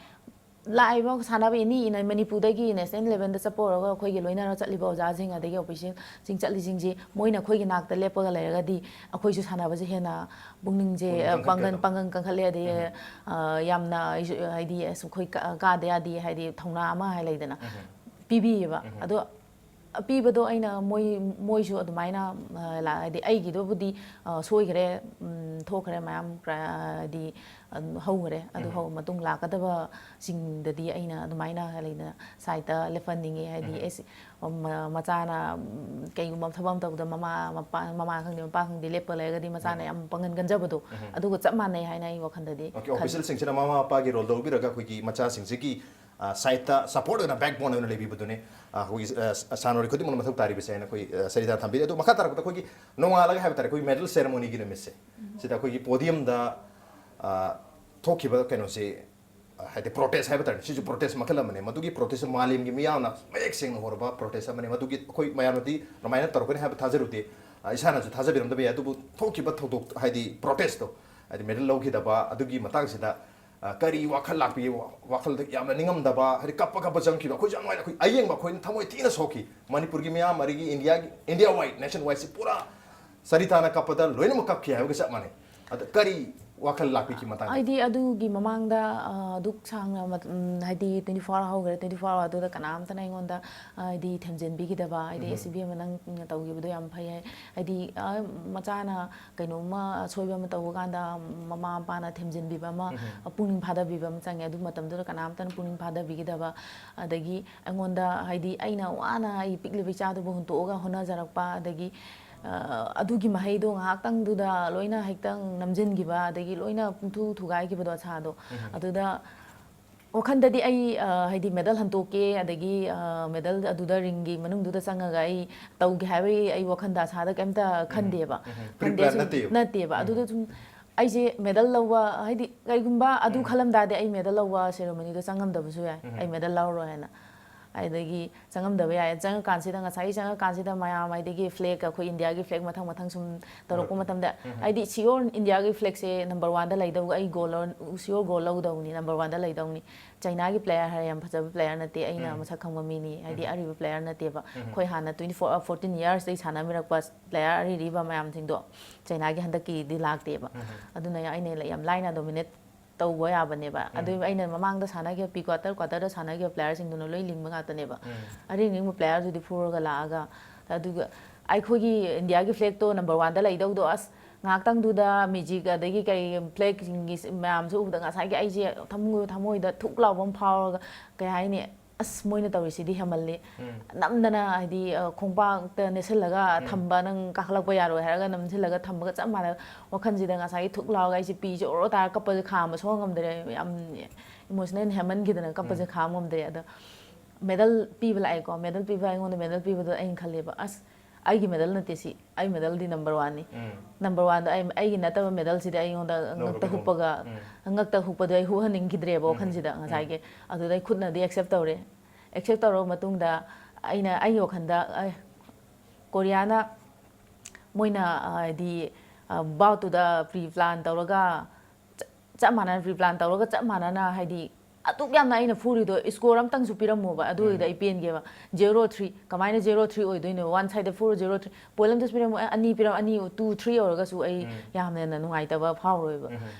ꯂꯥꯛꯏꯕ ꯁꯥꯟꯅꯕ ꯑꯦꯅꯤ ꯏꯟ ꯃꯅꯤꯄꯨꯔꯗꯒꯤ ꯅꯦꯁꯅꯦꯜ ꯂꯦꯚꯦꯜꯗ ꯆꯠꯄ ꯑꯣꯏꯔꯒ ꯑꯩꯈꯣꯏꯒꯤ ꯂꯣꯏꯅꯔ ꯆꯠꯂꯤꯕ ꯑꯣꯖꯥꯁꯤꯡ ꯑꯗꯒꯤ ꯑꯣꯐꯤꯁꯤꯌꯦꯜꯁꯤꯡ ꯆꯠꯂꯤꯁꯤꯡꯁꯤ ꯃꯣꯏꯅ ꯑꯩꯈꯣꯏꯒꯤ ꯅꯥꯛꯇ ꯂꯦꯞꯄꯒ ꯂꯩꯔꯒꯗꯤ ꯑꯩꯈꯣꯏꯁꯨ ꯁꯥꯟꯅꯕꯁꯦ ꯍꯦꯟꯅ ꯄꯨꯛꯅꯤꯡꯁꯦ ꯄꯨꯛꯅꯤꯡ ꯑ, ꯄꯥꯡꯒꯟ ꯀꯟꯈꯠꯀꯗꯕ꯫ ꯄꯥꯡꯒꯟ ꯀꯟꯈꯠꯂꯦ꯫ ꯑꯗꯩ ꯑ, ꯌꯥꯝꯅ ꯑꯩꯁꯨ ꯍꯥꯏꯗꯤ ꯑꯁ ꯑꯩꯈꯣꯏ ꯀꯥ-, ꯀꯥꯗ ꯌꯥꯗꯦ ꯍꯥꯏꯗꯤ ꯊꯧꯅꯥ ꯑꯃ ꯍꯥꯏ ꯂꯩꯗꯅ ꯄꯤꯕꯤꯌꯦꯕ꯫ ꯑꯗꯣ ꯑꯄꯤꯕꯗꯣ ꯑꯩꯅ ꯃꯣꯏ, ꯃꯣꯏꯁꯨ ꯑꯗꯨꯃꯥꯏꯅ ꯑ, ꯂꯥ-, ꯍꯥꯏꯗꯤ ꯑꯩꯒꯤꯗꯨꯕꯨꯗꯤ ꯑ, ꯁꯣꯏꯈ꯭ꯔꯦ, ꯎꯝ, ꯊꯣꯛꯈ꯭ꯔꯦ ꯃꯌꯥꯝ ꯀ꯭ꯔ-, ꯍꯥꯏꯗꯤ ꯑꯗꯨꯝ ꯍꯧꯈ꯭ꯔꯦ꯫ ꯑꯗꯨ ꯍꯧꯔ ꯃꯇꯨꯡ ꯂꯥꯛꯀꯗꯕꯁꯤꯡꯗꯗꯤ ꯑꯩꯅ ꯑꯗꯨꯃꯥꯏꯅ ꯂꯩꯗꯅ ꯁꯥꯏꯠꯇ ꯂꯦꯞꯍꯟꯅꯤꯡꯉꯤ꯫ ꯍꯥꯏꯗꯤ ꯑꯦꯁ, ꯃ-, ꯃꯆꯥꯅ ꯎꯝ, ꯀꯩꯒꯨꯝꯕ ꯊꯕꯛ ꯑꯃ ꯇꯧꯕꯗ ꯃꯃꯥ, ꯃꯄꯥ, ꯃꯃꯥ ꯈꯪꯗꯦ ꯃꯄꯥ ꯈꯪꯗꯦ ꯂꯦꯞꯄ ꯂꯩꯔꯒꯗꯤ ꯃꯆꯥꯅ ꯌꯥꯝ ꯄꯥꯡꯒꯟ ꯀꯟꯖꯕꯗꯣ ꯑꯗꯨꯒ ꯆꯞ ꯃꯥꯟꯅꯩ ꯍꯥꯏꯅ ꯑꯩ ꯋꯥꯈꯜꯗꯗꯤ ꯑꯣꯀꯦ, ꯈꯜꯂꯤ꯫ ꯑꯣꯐꯤꯁꯤꯌꯦꯜꯁꯤꯡꯁꯤꯅ ꯃꯃꯥ ꯃꯄꯥꯒꯤ ꯔꯣꯜ ꯂꯧꯕꯤꯔꯒ ꯑꯩꯈꯣꯏꯒꯤ ꯃꯆꯥꯁꯤꯡꯁꯤꯒꯤ ꯁꯥꯏꯠꯇ ꯁꯄꯣꯔꯠ ꯑꯣꯏꯅ ꯕꯦꯛꯕꯣꯟ ꯑꯣꯏꯅ ꯂꯩꯕꯤꯕꯗꯨꯅꯦ꯫ ꯑ, ꯑꯩꯈꯣꯏꯒꯤ ꯑ, ꯁꯥꯟꯅꯔꯣꯏ ꯈꯨꯗꯤꯡꯃꯛꯅ ꯃꯊꯧ ꯇꯥꯔꯤꯕꯁꯦ ꯍꯥꯏꯅ ꯑꯩꯈꯣꯏ ꯑ, ꯁꯔꯤꯇꯥꯅ ꯊꯝꯕꯤꯔꯤ꯫ ꯑꯗꯣ ꯃꯈꯥ ꯇꯥꯔꯛꯄꯗ ꯑꯩꯈꯣꯏꯒꯤ ꯅꯣꯡꯉꯥꯜꯂꯒ ꯍꯥꯏꯕ ꯇꯥꯔꯦ ꯑꯩꯈꯣꯏꯒꯤ ꯃꯦꯗꯜ ꯁꯦꯔꯦꯃꯣꯅꯤꯒꯤ ꯅꯨꯃꯤꯠꯁꯦ ꯁꯤꯗ ꯑꯩꯈꯣꯏꯒꯤ ꯄꯣꯗꯤꯌꯝꯗ ꯑ, ꯊꯣꯛꯈꯤꯕ ꯀꯩꯅꯣꯁꯦ, ꯑ, ꯍꯥꯏꯗꯤ ꯄ꯭ꯔꯣꯇꯦꯁ ꯍꯥꯏꯕ ꯇꯥꯔꯦ, ꯁꯤꯁꯨ ꯄ꯭ꯔꯣꯇꯦꯁ ꯃꯈꯜ ꯑꯃꯅꯦ꯫ ꯃꯗꯨꯒꯤ ꯄ꯭ꯔꯣꯇꯦꯁꯁꯨ ꯃꯥꯂꯦꯝꯒꯤ ꯃꯤꯌꯥꯝꯅ ꯃꯌꯦꯛ ꯁꯦꯡꯅ ꯎꯔꯕ ꯄ꯭ꯔꯣꯇꯦꯁ ꯑꯃꯅꯦ꯫ ꯃꯗꯨꯒꯤ ꯑꯩꯈꯣꯏ ꯃꯌꯥꯝꯅꯗꯤ ꯑꯗꯨꯃꯥꯏꯅ ꯇꯧꯔꯛꯀꯅꯤ ꯍꯥꯏꯕ ꯊꯥꯖꯔꯨꯗꯦ꯫ ꯑ, ꯏꯁꯥꯅꯁꯨ ꯊꯥꯖꯕꯤꯔꯝꯗꯕ ꯌꯥꯏ꯫ ꯑꯗꯨꯕꯨ ꯊꯣꯛꯈꯤꯕ ꯊꯧꯗꯣꯛ ꯍꯥꯏꯗꯤ ꯄ꯭ꯔꯣꯇꯦꯁꯇꯣ, ꯍꯥꯏꯗꯤ ꯃꯦꯗꯜ ꯂꯧꯈꯤꯗꯕ ꯑꯗꯨꯒꯤ ꯃꯇꯥꯡꯁꯤꯗ, ꯑ, ꯀꯔꯤ ꯋꯥꯈꯜ ꯂꯥꯛꯄꯤꯒꯦ? ꯋꯥ-, ꯋꯥꯈꯜꯗ ꯌꯥꯝꯅ ꯅꯤꯡꯉꯝꯗꯕ, ꯍꯥꯏꯗꯤ ꯀꯞꯄ ꯀꯞꯄ ꯆꯪꯈꯤꯕ, ꯑꯩꯈꯣꯏꯁꯨ ꯌꯥꯝ ꯅꯨꯡꯉꯥꯏ-, ꯑꯩꯈꯣꯏ ꯑꯌꯦꯡꯕ ꯑꯩꯈꯣꯏꯅ ꯊꯃꯣꯏ ꯊꯤꯅ ꯁꯣꯛꯈꯤ꯫ ꯃꯅꯤꯄꯨꯔꯒꯤ ꯃꯤꯌꯥꯝ, ꯑꯗꯒꯤ ꯏꯟꯗꯤꯌꯥꯒꯤ, ꯏꯟꯗꯤꯌꯥ ꯋꯥꯏꯗ, ꯅꯦꯁꯟ ꯋꯥꯏꯗꯁꯤ ꯄꯨꯔꯥ ꯁꯔꯤꯇꯥꯅ ꯀꯞꯄꯗ ꯂꯣꯏꯅꯃꯛ ꯀꯞꯈꯤ ꯍꯥꯏꯕꯒ ꯆꯞ ꯃꯥꯟꯅꯩ꯫ ꯑꯗ ꯀꯔꯤ ꯋꯥꯈꯜ ꯂꯥꯛꯄꯤꯈꯤ ꯃꯇꯥꯡꯗ? ꯑꯩꯗꯤ ꯑꯗꯨꯒꯤ ꯃꯃꯥꯡꯗ, ꯑ, ꯑꯗꯨꯛ ꯁꯥꯡꯅ ꯃꯠ-, ꯎꯝ, ꯍꯥꯏꯗꯤ twenty four hour ꯍꯧꯈ꯭ꯔꯦ, twenty four hour ꯑꯗꯨꯗ ꯀꯅꯥꯝꯇꯅ ꯑꯩꯉꯣꯟꯗ, ꯑ, ꯍꯥꯏꯗꯤ ꯊꯦꯝꯖꯤꯟꯕꯤꯈꯤꯗꯕ, ꯍꯥꯏꯗꯤ, "ꯎꯝ꯫ ꯑꯁ, ꯏꯕꯦꯝꯃ, ꯅꯪꯅ ꯇꯧꯈꯤꯕꯗꯣ ꯌꯥꯝ ꯐꯩ", ꯍꯥꯏ-, ꯍꯥꯏꯗꯤ, ꯑ, ꯃꯆꯥꯅ ꯀꯩꯅꯣꯝꯃ ꯑꯁꯣꯏꯕ ꯑꯃ ꯇꯧꯕ ꯀꯥꯟꯗ ꯃꯃꯥ ꯃꯄꯥꯅ ꯊꯦꯝꯖꯤꯟꯕꯤꯕ ꯑꯃ, ꯎꯝ꯫ ꯄꯨꯛꯅꯤꯡ ꯐꯥꯗꯕꯤꯕ ꯑꯃ ꯆꯪꯉꯦ꯫ ꯑꯗꯨ ꯃꯇꯝꯗꯨꯗ ꯀꯅꯥꯝꯇꯅ ꯄꯨꯛꯅꯤꯡ ꯐꯥꯗꯕꯤꯈꯤꯗꯕ, ꯑꯗꯒꯤ ꯑꯩꯉꯣꯟꯗ, ꯍꯥꯏꯗꯤ, ꯑꯩꯅ ꯋꯥꯅ ꯑꯩ ꯄꯤꯛꯂꯤꯕ ꯏꯆꯥꯗꯨꯕꯨ ꯍꯨꯟꯇꯣꯛꯑꯒ ꯍꯣꯠꯅꯖꯔꯛꯄ, ꯑꯗꯒꯤ, ꯑ, ꯑꯗꯨꯒꯤ ꯃꯍꯩꯗꯣ ꯉꯥꯏꯍꯥꯛꯇꯪꯗꯨꯗ ꯂꯣꯏꯅ ꯍꯦꯛꯇꯪ ꯅꯝꯁꯤꯟꯈꯤꯕ, ꯑꯗꯒꯤ ꯂꯣꯏꯅ ꯄꯨꯡꯊꯨ ꯊꯨꯒꯥꯏꯈꯤꯕꯗꯣ ꯑꯁꯥꯗꯣ꯫ ꯎꯝ꯫ ꯑꯗꯨꯗ ꯋꯥꯈꯟꯗꯗꯤ ꯑꯩ, ꯑ, ꯍꯥꯏꯗꯤ, ꯃꯦꯗꯜ ꯍꯟꯇꯣꯛꯀꯦ, ꯑꯗꯒꯤ, ꯑ, ꯃꯦꯗꯜ ꯑꯗꯨꯗ ꯔꯤꯡꯒꯤ ꯃꯅꯨꯡꯗꯨꯗ ꯆꯪꯉꯒ ꯑꯩ ꯇꯧꯒꯦ ꯍꯥꯏꯕꯒꯤ ꯑꯩ ꯋꯥꯈꯟꯗ ꯑꯁꯥꯗ ꯀꯩꯝꯇ ꯎꯝ꯫ ꯈꯟꯗꯦꯕ꯫ ꯎꯝ꯫ ꯈꯟꯗꯦ, Pre-plan ꯁꯨꯝ ꯅꯠꯇꯦꯕ? ꯅꯠꯇꯦꯕ꯫ ꯎꯝ꯫ ꯑꯗꯨꯗ ꯁꯨꯝ ꯑꯩꯁꯦ ꯃꯦꯗꯜ ꯂꯧꯕ, ꯍꯥꯏꯗꯤ, ꯀꯩꯒꯨꯝꯕ ꯑꯗꯨ ꯎꯝ꯫ ꯈꯜꯂꯝ ꯇꯥꯔꯗꯤ ꯑꯩ ꯃꯦꯗꯜ ꯂꯧꯕ ꯁꯦꯔꯦꯃꯣꯅꯤꯗꯣ ꯆꯪꯉꯝꯗꯕꯁꯨ ꯌꯥꯏ, ꯎꯝ꯫ ꯑꯩ ꯃꯦꯗꯜ ꯂꯧꯔꯣꯏ ꯍꯥꯏꯅ꯫ ꯑꯗꯒꯤ ꯆꯪꯉꯝꯗꯕ ꯌꯥꯏ꯫ ꯆꯪꯉꯀꯥꯟꯁꯤꯗ, ꯉꯁꯥꯏꯒꯤ ꯆꯪꯉꯀꯥꯟꯁꯤꯗ ꯃꯌꯥꯝ, ꯍꯥꯏꯗꯒꯤ flag, ꯑꯩꯈꯣꯏ ꯏꯟꯗꯤꯌꯥꯒꯤ flag ꯃꯊꯪ ꯃꯊꯪ ꯁꯨꯝ ꯇꯧꯔꯛꯄ ꯎꯝ꯫ ꯃꯇꯝꯗ, ꯎꯝ꯫ ꯍꯥꯏꯗꯤ, sure ꯏꯟꯗꯤꯌꯥꯒꯤ flagꯁꯦ number oneꯗ ꯂꯩꯗꯧ, ꯑꯩ gold ꯂꯧ-, sure gold ꯂꯧꯗꯧꯅꯤ, number oneꯗ ꯂꯩꯗꯧꯅꯤ꯫ ꯆꯩꯅꯥꯒꯤ player ꯍꯥꯏꯔꯦ, ꯌꯥꯝ ꯐꯖꯕ player ꯅꯠꯇꯦ, ꯑꯩꯅ ꯎꯝ꯫ ꯃꯁꯛ ꯈꯪꯕ ꯃꯤꯅꯤ, ꯍꯥꯏꯗꯤ, ꯎꯝ꯫ ꯑꯔꯤꯕ player ꯅꯠꯇꯦꯕ꯫ ꯎꯝ꯫ ꯑꯩꯈꯣꯏ ꯍꯥꯟꯅ twenty four, fourteen yearsꯇꯩ ꯁꯥꯟꯅꯃꯤꯔꯛꯄ player ꯑꯔꯤꯔꯤꯕ ꯃꯌꯥꯝꯁꯤꯡꯗꯣ ꯆꯩꯅꯥꯒꯤ ꯍꯟꯗꯛꯀꯤꯗꯤ ꯂꯥꯛꯇꯦꯕ꯫ ꯎꯝ꯫ ꯑꯗꯨꯅ ꯑꯩꯅ ꯌꯥꯝ ꯂꯥꯏꯅ dominate ꯇꯧꯕ ꯌꯥꯕꯅꯦꯕ꯫ ꯎꯝ꯫ ꯑꯗꯨ ꯑꯩꯅ ꯃꯃꯥꯡꯗ ꯁꯥꯟꯅꯈꯤꯕ, pre quarter, quarterꯗ ꯁꯥꯟꯅꯈꯤꯕ playerꯁꯤꯡꯗꯨꯅ ꯂꯣꯏ ꯂꯤꯡꯕ ꯉꯥꯛꯇꯅꯦꯕ꯫ ꯎꯝ꯫ ꯑꯔꯤꯡ ꯑꯔꯤꯡꯕ playerꯗꯨꯗꯤ ꯐꯨꯔꯒ ꯂꯥꯛꯑꯒ, ꯑꯗꯨꯒ ꯑꯩꯈꯣꯏꯒꯤ ꯏꯟꯗꯤꯌꯥꯒꯤ flagꯇꯣ number oneꯗ ꯂꯩꯗꯧꯗꯣ, ꯑꯁ, ꯉꯥꯏꯍꯥꯛꯇꯪꯗꯨꯗ music ꯑꯗꯒꯤ ꯀꯩ flagꯁꯤꯡꯒꯤ ꯃꯌꯥꯝꯁꯨ ꯎꯕꯗ ꯉꯁꯥꯏꯒꯤ ꯑꯩꯁꯦ ꯊꯃꯣꯏ-, ꯊꯃꯣꯏꯗ ꯊꯨꯛ ꯂꯥꯎꯕ ꯑꯃ ꯐꯥꯎꯔꯒ, ꯀꯩ ꯍꯥꯏꯅꯤ, "ꯑꯁ, ꯃꯣꯏꯅ ꯇꯧꯔꯤꯁꯤꯗꯤ ꯍꯦꯟꯃꯜꯂꯤ"꯫ ꯎꯝ꯫ ꯅꯝꯗꯅ, ꯍꯥꯏꯗꯤ, ꯑ, ꯈꯣꯡꯄꯥꯛꯇ ꯅꯦꯠꯁꯜꯂꯒ ꯎꯝ꯫ ꯊꯝꯕ, ꯅꯪ ꯀꯥꯈꯠꯂꯛꯄ ꯌꯥꯔꯣꯏ ꯍꯥꯏꯔꯒ ꯅꯝꯁꯤꯜꯂꯒ ꯊꯝꯕꯒ ꯆꯞ ꯃꯥꯟꯅꯩ꯫ ꯋꯥꯈꯜꯁꯤꯗ ꯉꯁꯥꯏꯒꯤ ꯊꯨꯛ ꯂꯥꯎꯔꯒ ꯑꯩꯁꯦ ꯄꯤ ꯖꯣꯔꯣ ꯇꯥꯔ ꯀꯞꯄꯁꯦ ꯈꯥꯝꯕ ꯁꯨꯡꯉꯝ ꯉꯝꯗ꯭ꯔꯦ꯫ ꯌꯥꯝ emotional ꯍꯦꯟꯃꯟꯈꯤꯗꯅ ꯀꯞꯄꯁꯦ ꯎꯝ꯫ ꯈꯥꯝ ꯉꯝꯗ꯭ꯔꯦ꯫ ꯑꯗꯣ medal ꯄꯤꯕ ꯂꯥꯛꯑꯦꯀꯣ꯫ Medal ꯄꯤꯕ, ꯑꯩꯉꯣꯟꯗ medal ꯄꯤꯕꯗꯣ ꯑꯩꯅ ꯈꯜꯂꯦꯕ, "ꯑꯁ, ꯑꯩꯒꯤ medal ꯅꯠꯇꯦ ꯁꯤ꯫ ꯑꯩ medalꯗꯤ number oneꯅꯤ꯫ ꯎꯝ꯫ Number oneꯗꯣ ꯑꯩ, ꯑꯩꯒꯤ ꯅꯠꯇꯕ medalꯁꯤꯗꯤ ꯑꯩꯉꯣꯟꯗ ꯂꯧꯔꯒ ꯉꯛꯇ ꯀꯩꯗꯧꯕ? ꯍꯨꯞꯄꯒ, ꯎꯝ꯫ ꯉꯛꯇ ꯍꯨꯞꯄꯗꯣ ꯑꯩ ꯍꯨꯍꯟꯅꯤꯡꯈꯤꯗ꯭ꯔꯦꯕ ꯎꯝ꯫ ꯋꯥꯈꯜꯁꯤꯗ ꯎꯝ꯫ ꯉꯁꯥꯏꯒꯤ꯫ ꯑꯗꯨꯗ ꯑꯩ ꯈꯨꯠꯅꯗꯤ accept ꯇꯧꯔꯦ꯫ Accept ꯇꯧꯔꯕ ꯃꯇꯨꯡꯗ ꯑꯩꯅ ꯑꯩꯒꯤ ꯋꯥꯈꯜꯗ, ꯑꯦ, ꯀꯣꯔꯤꯌꯥꯅ ꯃꯣꯏꯅ, ꯑ, ꯍꯥꯏꯗꯤ, ꯑ, boutꯇꯨꯗ pre-plan ꯇꯧꯔꯒ ꯆ-, ꯆꯞ ꯃꯥꯟꯅꯅ pre-plan ꯇꯧꯔꯒ ꯆꯞ ꯃꯥꯟꯅꯅ, ꯍꯥꯏꯗꯤ, ꯑꯗꯨꯛ ꯌꯥꯝꯅ ꯑꯩꯅ ꯐꯨꯔꯤꯗꯣ, score ꯑꯝꯇꯪꯁꯨ ꯄꯤꯔꯝꯃꯣꯕ, ꯑꯗꯨ ꯑꯣꯏꯔꯗꯤ ꯑꯩ ꯄꯦꯟꯒꯦꯕ꯫ Zero three, ꯀꯃꯥꯏꯅ zero three ꯑꯣꯏꯗꯣꯏꯅꯣ? One side ꯐꯨꯔ zero three, point ꯑꯝꯇꯁꯨ ꯄꯤꯔꯝꯃꯣ꯫ ꯑꯦ, ꯑꯅꯤ ꯄꯤꯔꯝ, ꯑꯅꯤ, two three ꯑꯣꯏꯔꯒꯁꯨ ꯑꯩ ꯌꯥꯝꯅ ꯍꯦꯟꯅ ꯅꯨꯡꯉꯥꯏꯇꯕ ꯐꯥꯎꯔꯣꯏꯕ꯫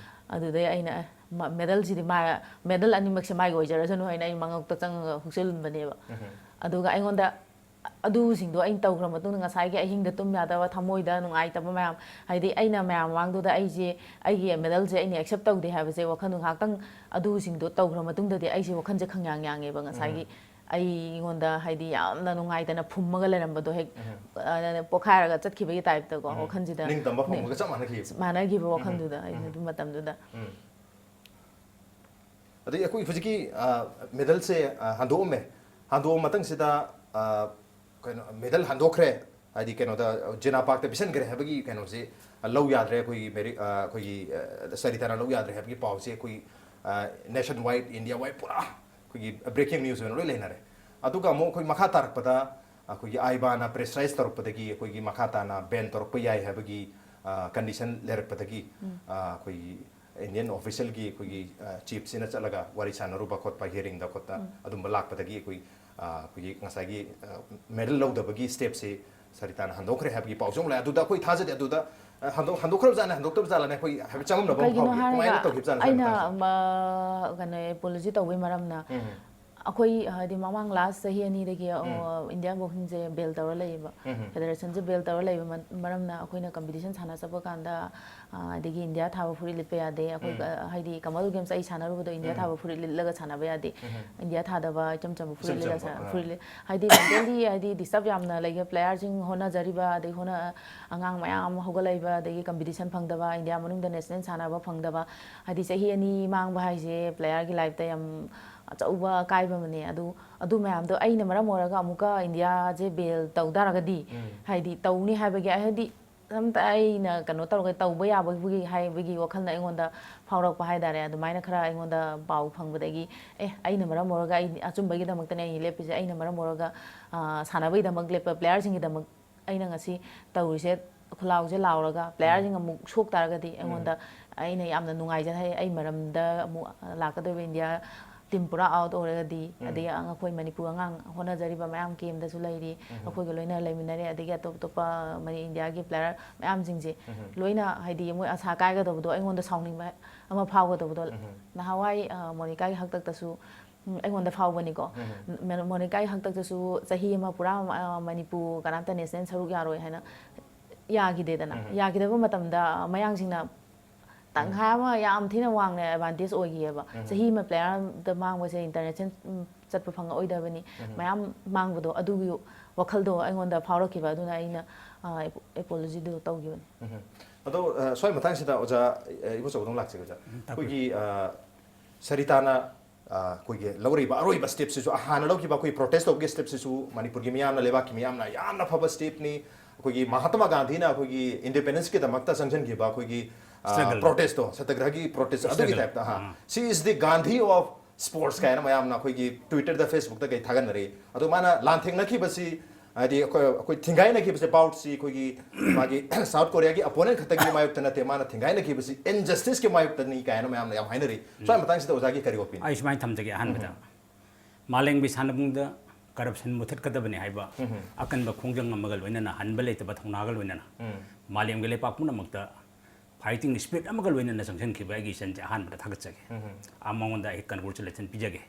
ꯑꯗꯨꯗꯩ ꯑꯩꯅ, "ꯑꯦ, ꯃ-, medalꯁꯤꯗꯤ ꯃꯥ, medal ꯑꯅꯤꯃꯛꯁꯦ ꯃꯥꯒꯤ ꯑꯣꯏꯖꯔꯁꯅꯨ" ꯍꯥꯏꯅ ꯑꯩ ꯃꯉꯛꯇ ꯆꯪꯉꯒ ꯍꯨꯛꯆꯤꯜꯂꯨꯕꯅꯦꯕ꯫ ꯑꯗꯨꯒ ꯑꯩꯉꯣꯟꯗ ꯑꯗꯨꯁꯤꯡꯗꯣ ꯑꯩꯅ ꯇꯧꯈ꯭ꯔ ꯃꯇꯨꯡꯗ, ꯉꯁꯥꯏꯒꯤ ꯑꯍꯤꯡꯗ ꯇꯨꯝ ꯌꯥꯗꯕ, ꯊꯃꯣꯏꯗ ꯅꯨꯡꯉꯥꯏꯇꯕ ꯃꯌꯥꯝ, ꯍꯥꯏꯗꯤ ꯑꯩꯅ ꯃꯌꯥꯝ ꯃꯃꯥꯡꯗꯨꯗ ꯑꯩꯁꯦ, ꯑꯩꯒꯤ medalꯁꯦ ꯑꯩꯅ accept ꯇꯧꯗꯦ ꯍꯥꯏꯕꯁꯦ ꯋꯥꯈꯜꯗꯣ ꯉꯥꯏꯍꯥꯛꯇꯪ, ꯑꯗꯨꯁꯤꯡꯗꯣ ꯇꯧꯈ꯭ꯔ ꯃꯇꯨꯡꯗꯗꯤ ꯑꯩꯁꯦ ꯋꯥꯈꯜꯁꯦ ꯈꯪꯌꯥꯡ ꯌꯥꯡꯉꯦꯕ꯫ ꯉꯁꯥꯏꯒꯤ ꯑꯩꯉꯣꯟꯗ, ꯍꯥꯏꯗꯤ, ꯌꯥꯝꯅ ꯅꯨꯡꯉꯥꯏꯇꯅ ꯐꯨꯝꯃꯒ ꯂꯩꯔꯝꯕꯗꯣ ꯍꯦꯛ, ꯑ, ꯄꯣꯛꯈꯥꯏꯔꯒ ꯆꯠꯈꯤꯕꯒꯤ typeꯇꯀꯣ, ꯋꯥꯈꯜꯁꯤꯗ ꯅꯤꯡꯇꯝꯕ ꯐꯪꯕꯒ ꯆꯞ ꯃꯥꯟꯅꯈꯤꯕ꯫ ꯃꯥꯟꯅꯈꯤꯕ ꯋꯥꯈꯜꯗꯨꯗ ꯑꯩꯅ ꯑꯗꯨ ꯃꯇꯝꯗꯨꯗ꯫ ꯑꯗꯒꯤ ꯑꯩꯈꯣꯏ ꯍꯧꯖꯤꯛꯀꯤ, ꯑ, medalꯁꯦ, ꯑ, ꯍꯟꯗꯣꯛꯑꯝꯃꯦ꯫ ꯍꯟꯗꯣꯛꯑ ꯃꯇꯨꯡꯁꯤꯗ, ꯑ, ꯀꯩꯅꯣ, medal ꯍꯟꯗꯣꯛꯈ꯭ꯔꯦ, ꯍꯥꯏꯗꯤ ꯀꯩꯅꯣꯗ, ꯖꯤꯅꯥ ꯄꯥꯔꯛꯇ ꯄꯤꯁꯟꯈ꯭ꯔꯦ ꯍꯥꯏꯕꯒꯤ ꯀꯩꯅꯣꯁꯦ, ꯑ, ꯂꯧ ꯌꯥꯗ꯭ꯔꯦ, ꯑꯩꯈꯣꯏꯒꯤ ꯃꯦꯔꯤ-, ꯑ, ꯑꯩꯈꯣꯏꯒꯤ, ꯑ, ꯁꯔꯤꯇꯥꯅ ꯂꯧ ꯌꯥꯗ꯭ꯔꯦ ꯍꯥꯏꯕꯒꯤ ꯄꯥꯎꯁꯦ ꯑꯩꯈꯣꯏ, ꯑ, nation wide, India wide ꯄꯨꯔꯥ ꯑꯩꯈꯣꯏꯒꯤ breaking news ꯑꯣꯏꯅ ꯂꯣꯏ ꯂꯩꯅꯔꯦ꯫ ꯑꯗꯨꯒ ꯑꯃꯨꯛ ꯑꯩꯈꯣꯏ ꯃꯈꯥ ꯇꯥꯔꯛꯄꯗ ꯑꯩꯈꯣꯏꯒꯤ ꯑꯥꯏꯕꯥꯅ pressurize ꯇꯧꯔꯛꯄꯗꯒꯤ ꯑꯩꯈꯣꯏꯒꯤ ꯃꯈꯥ ꯇꯥꯅ ban ꯇꯧꯔꯛꯄ ꯌꯥꯏ ꯍꯥꯏꯕꯒꯤ, ꯑ, condition ꯂꯩꯔꯛꯄꯗꯒꯤ, ꯑ, ꯑꯩꯈꯣꯏꯒꯤ Indian officialꯒꯤ ꯑꯩꯈꯣꯏꯒꯤ, ꯑ, chiefꯁꯤꯅ ꯆꯠꯂꯒ ꯋꯥꯔꯤ ꯁꯥꯟꯅꯔꯨꯕ ꯈꯣꯠꯄ, hearingꯗ ꯈꯣꯠꯇ ꯑꯗꯨꯝꯕ ꯂꯥꯛꯄꯗꯒꯤ ꯑꯩꯈꯣꯏ, ꯑ, ꯑꯩꯈꯣꯏꯒꯤ ꯉꯁꯥꯏꯒꯤ, ꯑ, medal ꯂꯧꯗꯕꯒꯤ stepꯁꯤ ꯁꯔꯤꯇꯥꯅ ꯍꯟꯗꯣꯛꯈ꯭ꯔꯦ ꯍꯥꯏꯕꯒꯤ ꯄꯥꯎꯁꯨ ꯑꯃꯨꯛ ꯂꯥꯛꯑꯦ꯫ ꯑꯗꯨꯗ ꯑꯩꯈꯣꯏ ꯊꯥꯖꯗꯦ꯫ ꯑꯗꯨꯗ, ꯑ, ꯍꯟꯗꯣꯛ-, ꯍꯟꯗꯣꯛꯈ꯭ꯔꯕꯖꯥꯠꯅꯦ, ꯍꯟꯗꯣꯛꯇꯕꯖꯥꯠꯂꯅꯦ ꯑꯩꯈꯣꯏ ꯍꯥꯏꯐꯦꯠ ꯆꯃꯝꯅꯕ ꯑꯃ ꯀꯩꯒꯤꯅꯣ ꯐꯥꯎꯔꯤ꯫ ꯀꯃꯥꯏꯅ ꯍꯥꯏꯔꯒ ꯇꯧꯈꯤꯕꯖꯥꯠꯅꯣ ꯁꯤꯒꯤ ꯑꯩꯅ ꯃꯇꯥꯡꯁꯦ? ꯃ-, ꯀꯩꯅꯣ, apology ꯇꯧꯕꯩ ꯃꯔꯝꯅ, ꯑꯩꯈꯣꯏ, ꯍꯥꯏꯗꯤ, ꯃꯃꯥꯡ last ꯆꯍꯤ ꯑꯅꯤꯗꯒꯤ, ꯑ, India boxingꯁꯦ ban ꯇꯧꯔ ꯂꯩꯌꯦꯕ꯫ Federationꯁꯦ ban ꯇꯧꯔ ꯂꯩꯕ ꯃ-, ꯃꯔꯝꯅ ꯑꯩꯈꯣꯏꯅ competition ꯁꯥꯟꯅ ꯆꯠꯄ ꯀꯥꯟꯗ, ꯑ, ꯑꯗꯒꯤ India ꯊꯥꯕ ꯐꯨꯔꯤꯠ ꯂꯤꯠꯄ ꯌꯥꯗꯦ꯫ ꯑꯩꯈꯣꯏ, ꯑ, ꯍꯥꯏꯗꯤ, Commonwealth Gamesꯇ ꯑꯩ ꯁꯥꯟꯅꯔꯨꯕꯗꯣ India ꯊꯥꯕ ꯐꯨꯔꯤꯠ ꯂꯤꯠꯂꯒ ꯁꯥꯟꯅꯕ ꯌꯥꯗꯦ꯫ India ꯊꯥꯗꯕ ꯏꯆꯝ ꯆꯝꯕ ꯐꯨꯔꯤꯠ ꯏꯆꯝ ꯂꯤꯠꯂꯒ ꯆꯝꯕ, ꯁꯥꯟꯅ-, ꯑ꯫ ꯐꯨꯔꯤꯠ ꯂꯤꯠ-, ꯍꯥꯏꯗꯤ, mentally, ꯍꯥꯏꯗꯤ, disturb ꯌꯥꯝꯅ ꯂꯩꯒ-, playerꯁꯤꯡ ꯍꯣꯠꯅꯖꯔꯤꯕ, ꯑꯗꯒꯤ ꯍꯣꯠꯅ-, ꯑꯉꯥꯡ ꯃꯌꯥꯝ ꯑꯃ ꯍꯧꯒꯠꯂꯛꯏꯕ, ꯑꯗꯒꯤ competition ꯐꯪꯗꯕ, India ꯃꯅꯨꯡꯗ national ꯁꯥꯟꯅꯕ ꯐꯪꯗꯕ, ꯍꯥꯏꯗꯤ, ꯆꯍꯤ ꯑꯅꯤ ꯃꯥꯡꯕ ꯍꯥꯏꯁꯦ playerꯒꯤ lifeꯇ ꯌꯥꯝ ꯑꯆꯧꯕ ꯑꯀꯥꯏꯕ ꯑꯃꯅꯦ꯫ ꯑꯗꯨ, ꯑꯗꯨ ꯃꯌꯥꯝꯗꯣ ꯑꯩꯅ ꯃꯔꯝ ꯑꯣꯏꯔꯒ ꯑꯃꯨꯛꯀ Indiaꯁꯦ ban ꯇꯧ ꯇꯥꯔꯒꯗꯤ, ꯍꯥꯏꯗꯤ, ꯇꯧꯅꯤ ꯍꯥꯏꯕꯒꯤ, ꯍꯥꯏꯗꯤ, ꯑꯝꯇ ꯑꯩꯅ ꯀꯩꯅꯣ ꯇꯧꯔꯒ ꯇꯧꯕ ꯌꯥꯕꯒꯤ ꯍꯥꯏꯕꯒꯤ ꯋꯥꯈꯜꯅ ꯑꯩꯉꯣꯟꯗ ꯐꯥꯎꯔꯛꯄ ꯍꯥꯏꯇꯥꯔꯦ꯫ ꯑꯗꯨꯃꯥꯏꯅ ꯈꯔ ꯑꯩꯉꯣꯟꯗ ꯄꯥꯎ ꯐꯪꯕꯗꯒꯤ, "ꯑꯦ, ꯑꯩꯅ ꯃꯔꯝ ꯑꯣꯏꯔꯒ, ꯑꯩ ꯑꯆꯨꯝꯕꯒꯤꯗꯃꯛꯇꯅꯦ ꯑꯩꯅ ꯂꯦꯞꯄꯤꯁꯦ, ꯑꯩꯅ ꯃꯔꯝ ꯑꯣꯏꯔꯒ, ꯑ, ꯁꯥꯟꯅꯕꯒꯤꯗꯃꯛ ꯂꯦꯞꯄ, playerꯁꯤꯡꯒꯤꯗꯃꯛ ꯑꯩꯅ ꯉꯁꯤ ꯇꯧꯔꯤꯁꯦ, ꯈꯨꯂꯥꯎꯁꯦ ꯂꯥꯎꯔꯒ playerꯁꯤꯡ ꯑꯃꯨꯛ ꯁꯣꯛ ꯇꯥꯔꯒꯗꯤ ꯑꯩꯉꯣꯟꯗ, ꯑꯩꯅ ꯌꯥꯝꯅ ꯅꯨꯡꯉꯥꯏꯖꯅ, ꯑꯩ ꯃꯔꯝꯗ ꯑꯃꯨꯛ ꯂꯥꯛꯀꯗꯧꯔꯤꯕ India ꯇꯤꯝ ꯄꯨꯔꯥ ꯑꯥꯎꯠ ꯑꯣꯏꯔꯒꯗꯤ, ꯑꯗꯒꯤ ꯑꯩꯈꯣꯏ ꯃꯅꯤꯄꯨꯔ ꯑꯉꯥꯡ ꯍꯣꯠꯅꯖꯔꯤꯕ ꯃꯌꯥꯝ ꯀꯦꯝꯗꯁꯨ ꯂꯩꯔꯤ, ꯑꯩꯈꯣꯏꯒ ꯂꯣꯏꯅ ꯂꯩꯃꯤꯟꯅꯔꯦ, ꯑꯗꯒꯤ ꯑꯇꯣꯞ ꯑꯇꯣꯞꯄ ꯃꯅꯤ ꯏꯟꯗꯤꯌꯥꯒꯤ ꯄ꯭ꯂꯦꯌꯔ ꯃꯌꯥꯝꯁꯤꯡꯁꯦ ꯂꯣꯏꯅ, ꯍꯥꯏꯗꯤ, ꯃꯣꯏ ꯑꯁꯥ ꯀꯥꯏꯒꯗꯕꯗꯣ ꯑꯩꯉꯣꯟꯗ ꯁꯥꯎꯅꯤꯡꯕ ꯑꯃ ꯐꯥꯎꯒꯗꯕꯗꯣ ꯅꯍꯥꯟꯋꯥꯏ, ꯑ, ꯃꯣꯅꯤꯀꯥꯒꯤ ꯍꯥꯛꯇꯛꯇꯁꯨ, ꯎꯝ, ꯑꯩꯉꯣꯟꯗ ꯐꯥꯎꯕꯅꯤꯀꯣ꯫ ꯃ-, ꯃꯣꯅꯤꯀꯥꯒꯤ ꯍꯥꯛꯇꯛꯇꯁꯨ ꯆꯍꯤ ꯑꯃ ꯄꯨꯔꯥ, ꯑ, ꯃꯅꯤꯄꯨꯔ ꯀꯅꯥꯝꯇ ꯅꯦꯁꯅꯦꯜ ꯁꯔꯨꯛ ꯌꯥꯔꯣꯏ ꯍꯥꯏꯅ ꯌꯥꯈꯤꯗꯦꯗꯅ꯫ ꯌꯥꯈꯤꯗꯕ ꯃꯇꯝꯗ ꯃꯌꯥꯡꯁꯤꯡꯅ ꯇꯪꯈꯥꯏ ꯑꯃ ꯌꯥꯝ ꯊꯤꯅ ꯋꯥꯡꯅ ꯑꯦꯗꯚꯥꯟꯇꯦꯖ ꯑꯣꯏꯈꯤꯑꯕ꯫ ꯆꯍꯤ ꯑꯃ ꯄ꯭ꯂꯦꯌꯔ ꯑꯃꯗ ꯃꯥꯡꯕꯁꯦ ꯏꯟꯇꯔꯅꯦꯁꯅꯦꯜ, ꯎꯝ, ꯆꯠꯄ ꯐꯪꯉꯛꯑꯣꯏꯗꯕꯅꯤ꯫ ꯃꯌꯥꯝ ꯃꯥꯡꯕꯗꯣ, ꯑꯗꯨꯒꯤ ꯋꯥꯈꯜꯗꯣ ꯑꯩꯉꯣꯟꯗ ꯐꯥꯎꯔꯛꯈꯤꯕ, ꯑꯗꯨꯅ ꯑꯩꯅ, ꯑ, ꯑꯦꯄꯣ-, ꯑꯦꯄꯣꯂꯣꯖꯤꯗꯣ ꯇꯧꯈꯤꯕꯅꯤ꯫ ꯑꯗꯣ, ꯑ, ꯁ꯭ꯋꯥꯏ ꯃꯇꯥꯡꯁꯤꯗ ꯑꯣꯖꯥ, ꯑ, ꯏꯕꯣꯆꯧꯗ ꯑꯃꯨꯛ ꯂꯥꯛꯆꯒꯦ, ꯑꯣꯖꯥ꯫ ꯇꯥꯛꯄꯤꯌꯨ꯫ ꯑꯩꯈꯣꯏꯒꯤ, ꯑ, ꯁꯔꯤꯇꯥꯅ, ꯑ, ꯑꯩꯈꯣꯏꯒꯤ ꯂꯧꯔꯤꯕ ꯑꯔꯣꯏꯕ ꯁ꯭ꯇꯦꯞꯁꯤꯁꯨ, ꯍꯥꯟꯅ ꯂꯧꯈꯤꯕ ꯑꯩꯈꯣꯏ ꯄ꯭ꯔꯣꯇꯦꯁ ꯇꯧꯕꯒꯤ ꯁ꯭ꯇꯦꯞꯁꯤꯁꯨ ꯃꯅꯤꯄꯨꯔꯒꯤ ꯃꯤꯌꯥꯝꯅ, ꯂꯩꯕꯥꯛꯀꯤ ꯃꯤꯌꯥꯝꯅ ꯌꯥꯝꯅ ꯐꯕ ꯁ꯭ꯇꯦꯞꯅꯤ꯫ ꯑꯩꯈꯣꯏꯒꯤ ꯃꯍꯥꯇꯃꯥ ꯒꯥꯟꯙꯤꯅ ꯑꯩꯈꯣꯏꯒꯤ ꯏꯟꯗꯤꯄꯦꯟꯗꯦꯟꯁꯀꯤꯗꯃꯛꯇ ꯆꯪꯁꯤꯟꯈꯤꯕ ꯑꯩꯈꯣꯏꯒꯤ, ꯑ, Struggle. ꯄ꯭ꯔꯣꯇꯦꯁꯇꯣ, ꯁꯇ꯭ꯌꯒ꯭ꯔꯍꯒꯤ ꯄ꯭ꯔꯣꯇꯦꯁ ꯑꯗꯨꯒꯤ Struggle. ꯇꯥꯏꯞꯇ, ꯑꯍ꯫ She is the Gandhi of sports ꯀꯥꯏꯅ ꯃꯌꯥꯝꯅ ꯑꯩꯈꯣꯏꯒꯤ Twitter ꯗ, Facebook ꯇ ꯀꯩ ꯊꯥꯒꯠꯅꯔꯤ꯫ ꯑꯗꯣ ꯃꯥꯅ ꯂꯥꯟꯊꯦꯡꯅꯈꯤꯕꯁꯤ, ꯍꯥꯏꯗꯤ ꯑꯩꯈꯣꯏ, ꯑꯩꯈꯣꯏ ꯊꯤꯡꯒꯥꯏꯅꯈꯤꯕꯁꯤ, ꯕꯥꯎꯠꯁꯤ ꯑꯩꯈꯣꯏꯒꯤ ꯃꯥꯒꯤ ꯁꯥꯎꯠ ꯀꯣꯔꯤꯌꯥꯒꯤ ꯑꯣꯄꯣꯅꯦꯟ ꯈꯛꯇꯒꯤ ꯃꯥꯌꯣꯛꯇ ꯅꯠꯇꯦ, ꯃꯥꯅ ꯊꯤꯡꯒꯥꯏꯅꯈꯤꯕꯁꯤ ꯏꯟꯖꯁꯇꯤꯁꯀꯤ ꯃꯥꯌꯣꯛꯇꯅꯤ ꯀꯥꯏꯅ ꯃꯌꯥꯝꯅ ꯌꯥꯝ ꯍꯥꯏꯅꯔꯤ꯫ ꯁ꯭ꯋꯥꯏ ꯃꯇꯥꯡꯁꯤꯗ ꯑꯣꯖꯥꯒꯤ ꯀꯔꯤ ꯑꯣꯄꯤꯅꯤꯌꯟ? ꯑꯩ ꯁꯨꯃꯥꯏꯅ ꯊꯝꯖꯒꯦ꯫ ꯑꯍꯥꯟꯕꯗ, ꯃꯥꯂꯦꯝꯒꯤ ꯁꯥꯟꯅꯕꯨꯡꯗ ꯀꯔꯞꯁꯟ ꯃꯨꯊꯠꯀꯗꯕꯅꯤ ꯍꯥꯏꯕ ꯑꯀꯟꯕ ꯈꯣꯡꯖꯪ ꯑꯃꯒ ꯂꯣꯏꯅꯅ, ꯍꯟꯕ ꯂꯩꯇꯕ ꯊꯧꯅꯥꯒ ꯂꯣꯏꯅꯅ ꯃꯥꯂꯦꯝꯒꯤ ꯂꯩꯄꯥꯛ ꯄꯨꯝꯅꯃꯛꯇ ꯐꯥꯏꯇꯤꯡ ꯁ꯭ꯄꯤꯔꯤꯠ ꯑꯃꯒ ꯂꯣꯏꯅꯅ ꯆꯪꯁꯤꯟꯈꯤꯕ ꯑꯩꯒꯤ ꯏꯆꯟꯁꯦ ꯑꯍꯥꯟꯕꯗ ꯊꯥꯒꯠꯆꯒꯦ꯫ ꯑ, ꯃꯉꯣꯟꯗ ꯑꯩ ꯀꯟꯒ꯭ꯔꯦꯆꯨꯂꯦꯁꯟ ꯄꯤꯖꯒꯦ꯫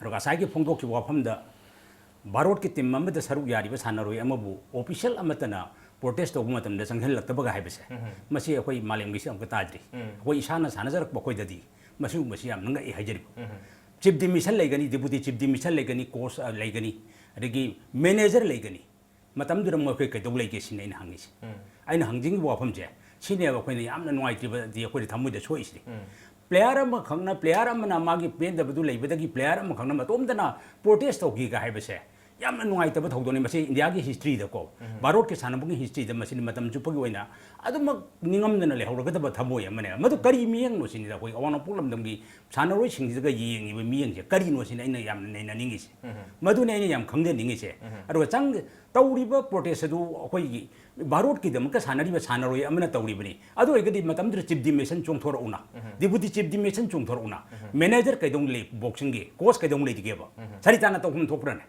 ꯑꯗꯨꯒ ꯉꯁꯥꯏꯒꯤ ꯐꯣꯡꯗꯣꯛꯈꯤꯕ ꯋꯥꯐꯝꯗ ꯚꯥꯔꯠꯀꯤ ꯇꯤꯝ ꯑꯃꯗ ꯁꯔꯨꯛ ꯌꯥꯔꯤꯕ ꯁꯥꯟꯅꯔꯣꯏ ꯑꯃꯕꯨ ꯑꯣꯐꯤꯁꯤꯌꯦꯜ ꯑꯃꯠꯇꯅ ꯄ꯭ꯔꯣꯇꯦꯁ ꯇꯧꯕ ꯃꯇꯝꯗ ꯆꯪꯁꯤꯜꯂꯛꯇꯕꯒ ꯍꯥꯏꯕꯁꯦ, ꯃꯁꯤ ꯑꯩꯈꯣꯏ ꯃꯥꯂꯦꯝꯒꯤꯁꯤ ꯑꯃꯨꯛꯀ ꯇꯥꯗ꯭ꯔꯤ꯫ ꯑꯩꯈꯣꯏ ꯏꯁꯥꯅ ꯁꯥꯟꯅꯖꯔꯛꯄ ꯑꯩꯈꯣꯏꯗꯗꯤ ꯃꯁꯤꯒꯨꯝꯕꯁꯤ ꯌꯥꯝꯅ ꯉꯛꯏ ꯍꯥꯏꯖꯔꯤꯕ꯫ ꯆꯤꯐ ꯗꯤ ꯃꯤꯁꯟ ꯂꯩꯒꯅꯤ, ꯗꯤꯄꯨꯇꯤ ꯆꯤꯐ ꯗꯤ ꯃꯤꯁꯟ ꯂꯩꯒꯅꯤ, ꯀꯣꯆ, ꯑ, ꯂꯩꯒꯅꯤ, ꯑꯗꯒꯤ ꯃꯦꯅꯦꯖꯔ ꯂꯩꯒꯅꯤ꯫ ꯃꯇꯝꯗꯨꯗ ꯃꯈꯣꯏ ꯀꯩꯗꯧ ꯂꯩꯒꯦ ꯁꯤꯅꯤ ꯑꯩꯅ ꯍꯪꯉꯤꯁꯦ꯫ ꯑꯩꯅ ꯍꯪꯖꯅꯤꯡꯉꯤꯕ ꯋꯥꯐꯝꯁꯦ ꯁꯤꯅꯦꯕ, ꯑꯩꯈꯣꯏꯅ ꯌꯥꯝꯅ ꯅꯨꯡꯉꯥꯏꯇ꯭ꯔꯤꯕꯗꯤ ꯑꯩꯈꯣꯏꯗ ꯊꯃꯣꯏꯗ ꯁꯣꯛꯏꯁꯤꯗꯤ꯫ ꯄ꯭ꯂꯦꯌꯥꯔ ꯑꯃꯈꯛꯅ, ꯄ꯭ꯂꯦꯌꯥꯔ ꯑꯃꯅ ꯃꯥꯒꯤ ꯄꯦꯟꯗꯕꯗꯨ ꯂꯩꯕꯗꯒꯤ ꯄ꯭ꯂꯦꯌꯥꯔ ꯑꯃꯈꯛꯅ ꯃꯇꯣꯝꯇꯅ ꯄ꯭ꯔꯣꯇꯦꯁ ꯇꯧꯈꯤꯒ ꯍꯥꯏꯕꯁꯦ, ꯌꯥꯝꯅ ꯅꯨꯡꯉꯥꯏꯇꯕ ꯊꯧꯗꯣꯛꯅꯤ ꯃꯁꯤ ꯏꯟꯗꯤꯌꯥꯒꯤ ꯍꯤꯁꯇ꯭ꯔꯤꯗꯀꯣ, ꯚꯥꯔꯠꯀꯤ ꯁꯥꯟꯅꯕꯒꯤ ꯍꯤꯁꯇ꯭ꯔꯤꯗ ꯃꯁꯤꯅ ꯃꯇꯝ ꯆꯨꯞꯄꯒꯤ ꯑꯣꯏꯅ ꯑꯗꯨꯃꯛ ꯅꯤꯡꯉꯝꯗꯅ ꯂꯩꯍꯧꯔꯒꯗꯕ ꯊꯃꯣꯏ ꯑꯃꯅꯦ꯫ ꯃꯗꯨ ꯀꯔꯤ ꯃꯤꯠꯌꯦꯡꯅꯣ ꯁꯤꯅꯤꯗ, ꯑꯩꯈꯣꯏ ꯑꯋꯥꯡ ꯅꯣꯡꯄꯣꯛ ꯂꯝꯗꯝꯒꯤ ꯁꯥꯟꯅꯔꯣꯏꯁꯤꯡꯁꯤꯒ ꯌꯦꯡꯉꯤꯕ ꯃꯤꯠꯌꯦꯡꯁꯦ ꯀꯔꯤꯅꯣ ꯁꯤꯅ ꯑꯩꯅ ꯌꯥꯝꯅ ꯅꯩꯅꯅꯤꯡꯉꯤꯁꯦ꯫ ꯃꯗꯨꯅꯦ ꯑꯩꯅ ꯌꯥꯝ ꯈꯪꯖꯅꯤꯡꯉꯤꯁꯦ꯫ ꯑꯗꯨꯒ ꯆꯪ ꯇꯧꯔꯤꯕ ꯄ꯭ꯔꯣꯇꯦꯁ ꯑꯗꯨ ꯑꯩꯈꯣꯏꯒꯤ ꯚꯥꯔꯠꯀꯤꯗꯃꯛꯇ ꯁꯥꯟꯅꯔꯤꯕ ꯁꯥꯟꯅꯔꯣꯏ ꯑꯃꯅ ꯇꯧꯔꯤꯕꯅꯤ꯫ ꯑꯗꯨ ꯑꯣꯏꯔꯒꯗꯤ ꯃꯇꯝꯗꯨꯗ ꯆꯤꯐ ꯗꯤꯃꯦꯁꯟ ꯆꯣꯡꯊꯣꯔꯛꯎꯅ, ꯗꯤꯄꯨꯇꯤ ꯆꯤꯐ ꯗꯤꯃꯦꯁꯟ ꯆꯣꯡꯊꯣꯔꯛꯎꯅ, ꯃꯦꯅꯦꯖꯔ ꯀꯩꯗꯧ ꯂꯩ, ꯕꯣꯛꯁꯤꯡꯒꯤ ꯀꯣꯆ ꯀꯩꯗꯧ ꯂꯩꯒꯦꯕ? ꯁꯔꯤꯇꯥꯅ ꯇꯧꯐꯝ ꯊꯣꯛꯄ꯭ꯔꯅꯦ?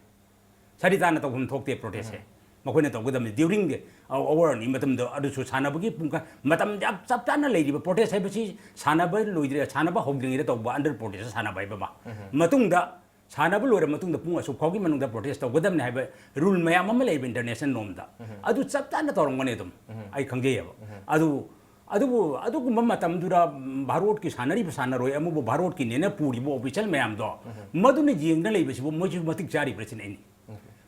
ꯁꯔꯤꯇꯥꯅ ꯇꯧꯐꯝ ꯊꯣꯛꯇꯦ ꯄ꯭ꯔꯣꯇꯦꯁꯁꯦ꯫ ꯃꯈꯣꯏꯅ ꯇꯧꯒꯗꯕꯅꯤ ꯗ꯭ꯌꯨꯔꯤꯡ ꯗ ꯑꯋꯥꯔꯅꯤ ꯃꯇꯝꯗ, ꯑꯗꯨꯁꯨ ꯁꯥꯟꯅꯕꯒꯤ ꯄꯨꯡ ꯈ-, ꯃꯇꯝ ꯌꯥꯝ ꯆꯞ ꯆꯥꯅ ꯂꯩꯔꯤꯕ꯫ ꯄ꯭ꯔꯣꯇꯦꯁ ꯍꯥꯏꯕꯁꯤ ꯁꯥꯟꯅꯕ ꯂꯣꯏꯗ꯭ꯔꯤ, ꯁꯥꯟꯅꯕ ꯍꯧꯗ꯭ꯔꯤꯉꯩꯗ ꯇꯧꯕ ꯑꯟꯗꯔ ꯄ꯭ꯔꯣꯇꯦꯁ ꯁꯥꯟꯅꯕ ꯍꯥꯏꯕ ꯑꯃ, ꯃꯇꯨꯡꯗ ꯁꯥꯟꯅꯕ ꯂꯣꯏꯔ ꯃꯇꯨꯡꯗ ꯄꯨꯡ ꯑꯁꯨꯛ ꯐꯥꯎꯒꯤ ꯃꯅꯨꯡꯗ ꯄ꯭ꯔꯣꯇꯦꯁ ꯇꯧꯒꯗꯕꯅꯤ ꯍꯥꯏꯕ ꯔꯨꯜ ꯃꯌꯥꯝ ꯑꯃ ꯂꯩꯕ ꯏꯟꯇꯔꯅꯦꯁꯅꯦꯜ ꯅꯣꯔꯝꯗ꯫ ꯑꯗꯨ ꯆꯞ ꯆꯥꯅ ꯇꯧꯔꯝꯒꯅꯤ ꯑꯗꯨꯝ, ꯑꯩ ꯈꯪꯖꯩꯌꯦꯕ꯫ ꯑꯗꯨ, ꯑꯗꯨꯕꯨ ꯑꯗꯨꯒꯨꯝꯕ ꯃꯇꯝꯗꯨꯗ, ꯎꯝ, ꯚꯥꯔꯣꯠꯀꯤ ꯁꯥꯟꯅꯔꯤꯕ ꯁꯥꯟꯅꯔꯣꯏ ꯑꯃꯕꯨ ꯚꯥꯔꯣꯠꯀꯤꯅꯦꯅ ꯄꯨꯔꯤꯕ ꯑꯣꯐꯤꯁꯤꯌꯦꯜ ꯃꯌꯥꯝꯗꯣ, ꯃꯗꯨꯅ ꯌꯦꯡꯗꯅ ꯂꯩꯕꯁꯤꯕꯨ ꯃꯣꯏꯁꯨ ꯃꯇꯤꯛ ꯆꯥꯔꯤꯕ꯭ꯔꯥ ꯁꯤꯅ ꯑꯩꯅꯤ꯫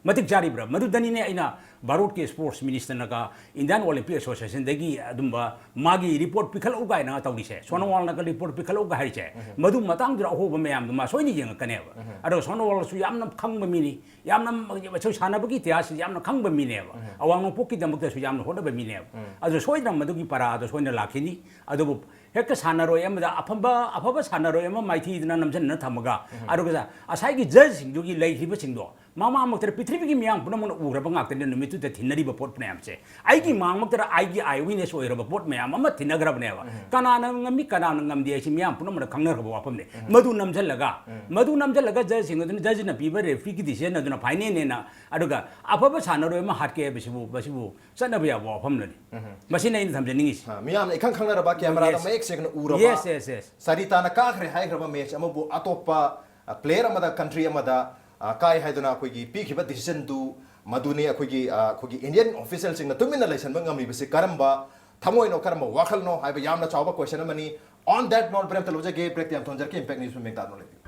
ꯃꯇꯤꯛ ꯆꯥꯔꯤꯕ꯭ꯔꯥ? ꯃꯗꯨꯗꯅꯤꯅꯦ ꯑꯩꯅ ꯚꯥꯔꯣꯠꯀꯤ ꯁ꯭ꯄꯣꯔꯠꯁ ꯃꯤꯅꯤꯁꯇꯔꯅꯒ ꯏꯟꯗꯤꯌꯥꯟ ꯑꯣꯂꯤꯝꯄꯤꯛ ꯑꯦꯁꯣꯁꯤꯌꯦꯁꯟꯗꯒꯤ ꯑꯗꯨꯝꯕ ꯃꯥꯒꯤ ꯔꯤꯄꯣꯔꯠ ꯄꯤꯈꯠꯂꯛꯎ ꯀꯥꯏꯅ ꯇꯧꯔꯤꯁꯦ, ꯁꯣꯅꯣꯋꯥꯜꯅꯒ ꯔꯤꯄꯣꯔꯠ ꯄꯤꯈꯠꯂꯛꯎꯒ ꯍꯥꯏꯔꯤꯁꯦ꯫ ꯃꯗꯨ ꯃꯇꯥꯡꯗꯨꯗ ꯑꯍꯣꯕ ꯃꯌꯥꯝꯗꯣ ꯃꯥ ꯁꯣꯏꯅ ꯌꯦꯡꯉꯛꯀꯅꯦꯕ꯫ ꯑꯗꯣ ꯁꯣꯅꯣꯋꯥꯜꯁꯨ ꯌꯥꯝꯅ ꯈꯪꯕ ꯃꯤꯅꯤ, ꯌꯥꯝꯅ ꯁꯥꯟꯅꯕꯒꯤ ꯏꯇꯤꯍꯥꯁꯁꯤ ꯌꯥꯝꯅ ꯈꯪꯕ ꯃꯤꯅꯦꯕ꯫ ꯑꯋꯥꯡ ꯅꯣꯡꯄꯣꯛꯀꯤꯗꯃꯛꯇꯁꯨ ꯌꯥꯝꯅ ꯍꯣꯠꯅꯕ ꯃꯤꯅꯦꯕ꯫ ꯑꯗꯨ ꯁꯣꯏꯗꯅ ꯃꯗꯨꯒꯤ ꯄꯔꯥꯗꯣ ꯁꯣꯏꯅ ꯂꯥꯛꯈꯤꯅꯤ꯫ ꯑꯗꯨꯕꯨ ꯍꯦꯛꯇ ꯁꯥꯟꯅꯔꯣꯏ ꯑꯃꯗ ꯑꯐꯕ, ꯑꯐꯕ ꯁꯥꯟꯅꯔꯣꯏ ꯑꯃ ꯃꯥꯏꯊꯤꯗꯅ ꯅꯝꯁꯤꯟꯅ ꯊꯝꯃꯒ, ꯑꯗꯨꯒ ꯉꯁꯥꯏꯒꯤ ꯖꯖꯁꯤꯡꯗꯨꯒꯤ ꯂꯩꯈ꯭ꯔꯤꯕꯁꯤꯡꯗꯣ ꯃꯃꯥꯡꯃꯛꯇꯗ ꯄ꯭ꯔꯤꯊꯤꯕꯤꯒꯤ ꯃꯤꯌꯥꯝ ꯄꯨꯝꯅꯃꯛꯅ ꯎꯔꯕ ꯉꯥꯛꯇꯅꯤ ꯅꯨꯃꯤꯠꯇꯨꯗ ꯊꯤꯟꯅꯔꯤꯕ ꯄꯣꯠ ꯃꯌꯥꯝꯁꯦ꯫ ꯑꯩꯒꯤ ꯃꯥꯡꯃꯛꯇꯗ ꯑꯩꯒꯤ ꯑꯥꯏ ꯋꯤꯠꯅꯦꯁ ꯑꯣꯏꯔꯕ ꯄꯣꯠ ꯃꯌꯥꯝ ꯑꯃ ꯊꯤꯟꯅꯈ꯭ꯔꯕꯅꯦꯕ꯫ ꯀꯅꯥꯅ ꯉꯝꯃꯤ, ꯀꯅꯥꯅ ꯉꯝꯗꯦ ꯍꯥꯏꯁꯤ ꯃꯤꯌꯥꯝ ꯄꯨꯝꯅꯃꯛꯅ ꯈꯪꯅꯈ꯭ꯔꯕ ꯋꯥꯐꯝꯅꯤ꯫ ꯃꯗꯨ ꯅꯝꯁꯤꯜꯂꯒ, ꯃꯗꯨ ꯅꯝꯁꯤꯜꯂꯒ ꯖꯖꯁꯤꯡ ꯑꯗꯨꯅ, ꯖꯖꯅ ꯄꯤꯕ ꯔꯦꯐ꯭ꯔꯤꯒꯤ ꯗꯤꯁꯤꯖꯟ ꯑꯗꯨꯅ ꯐꯥꯏꯅꯦꯜꯅꯦꯅ, ꯑꯗꯨꯒ ꯑꯐꯕ ꯁꯥꯟꯅꯔꯣꯏ ꯑꯃ ꯍꯥꯠꯀꯦ ꯍꯥꯏꯕꯁꯤꯕꯨ, ꯃꯁꯤꯕꯨ ꯆꯠꯅꯕ ꯌꯥꯕ ꯋꯥꯐꯝꯂꯅꯤ? ꯃꯁꯤꯅ ꯑꯩꯅ ꯊꯝꯖꯅꯤꯡꯉꯤꯁꯤ꯫ ꯑ, ꯃꯤꯌꯥꯝꯅ ꯏꯈꯪ ꯈꯪꯅꯔꯕ, ꯀꯦꯃꯦꯔꯥꯗ ꯃꯌꯦꯛ ꯁꯦꯡꯅ ꯎꯔꯕ, ꯌꯦꯁ, ꯌꯦꯁ, ꯌꯦꯁ꯫ ꯁꯔꯤꯇꯥꯅ ꯀꯥꯈ꯭ꯔꯦ ꯍꯥꯏꯈ꯭ꯔꯕ ꯃꯦꯠꯆ ꯑꯃꯕꯨ ꯑꯇꯣꯞꯄ, ꯑ, ꯄ꯭ꯂꯦꯌꯔ ꯑꯃꯗ, ꯀꯟꯇ꯭ꯔꯤ ꯑꯃꯗ, ꯑ, ꯀꯥꯏ ꯍꯥꯏꯗꯨꯅ ꯑꯩꯈꯣꯏꯒꯤ ꯄꯤꯈꯤꯕ ꯗꯤꯁꯤꯖꯟꯗꯨ ꯃꯗꯨꯅꯤ꯫ ꯑꯩꯈꯣꯏꯒꯤ, ꯑ, ꯑꯩꯈꯣꯏꯒꯤ ꯏꯟꯗꯤꯌꯟ ꯑꯣꯐꯤꯁꯤꯌꯦꯜꯁꯤꯡꯅ ꯇꯨꯃꯤꯟꯅ ꯂꯩꯁꯟꯕ ꯉꯝꯂꯤꯕꯁꯤ ꯀꯔꯝꯕ ꯊꯃꯣꯏꯅꯣ, ꯀꯔꯝꯕ ꯋꯥꯈꯜꯅꯣ ꯍꯥꯏꯕ ꯌꯥꯝꯅ ꯆꯥꯎꯕ ꯀꯣꯏꯁꯟ ꯑꯃꯅꯤ꯫ On that note, ꯕ꯭ꯔꯦꯛ ꯑꯃꯇ ꯂꯧꯖꯒꯦ, ꯕ꯭ꯔꯦꯛꯇ ꯌꯥꯝ ꯊꯣꯟꯖꯔꯛꯀꯦ, ꯏꯝꯄꯦꯛ ꯅ꯭ꯌꯨꯁ ꯃꯦꯝ ꯇꯥꯗꯨꯅ ꯂꯩꯕꯤꯌꯨ꯫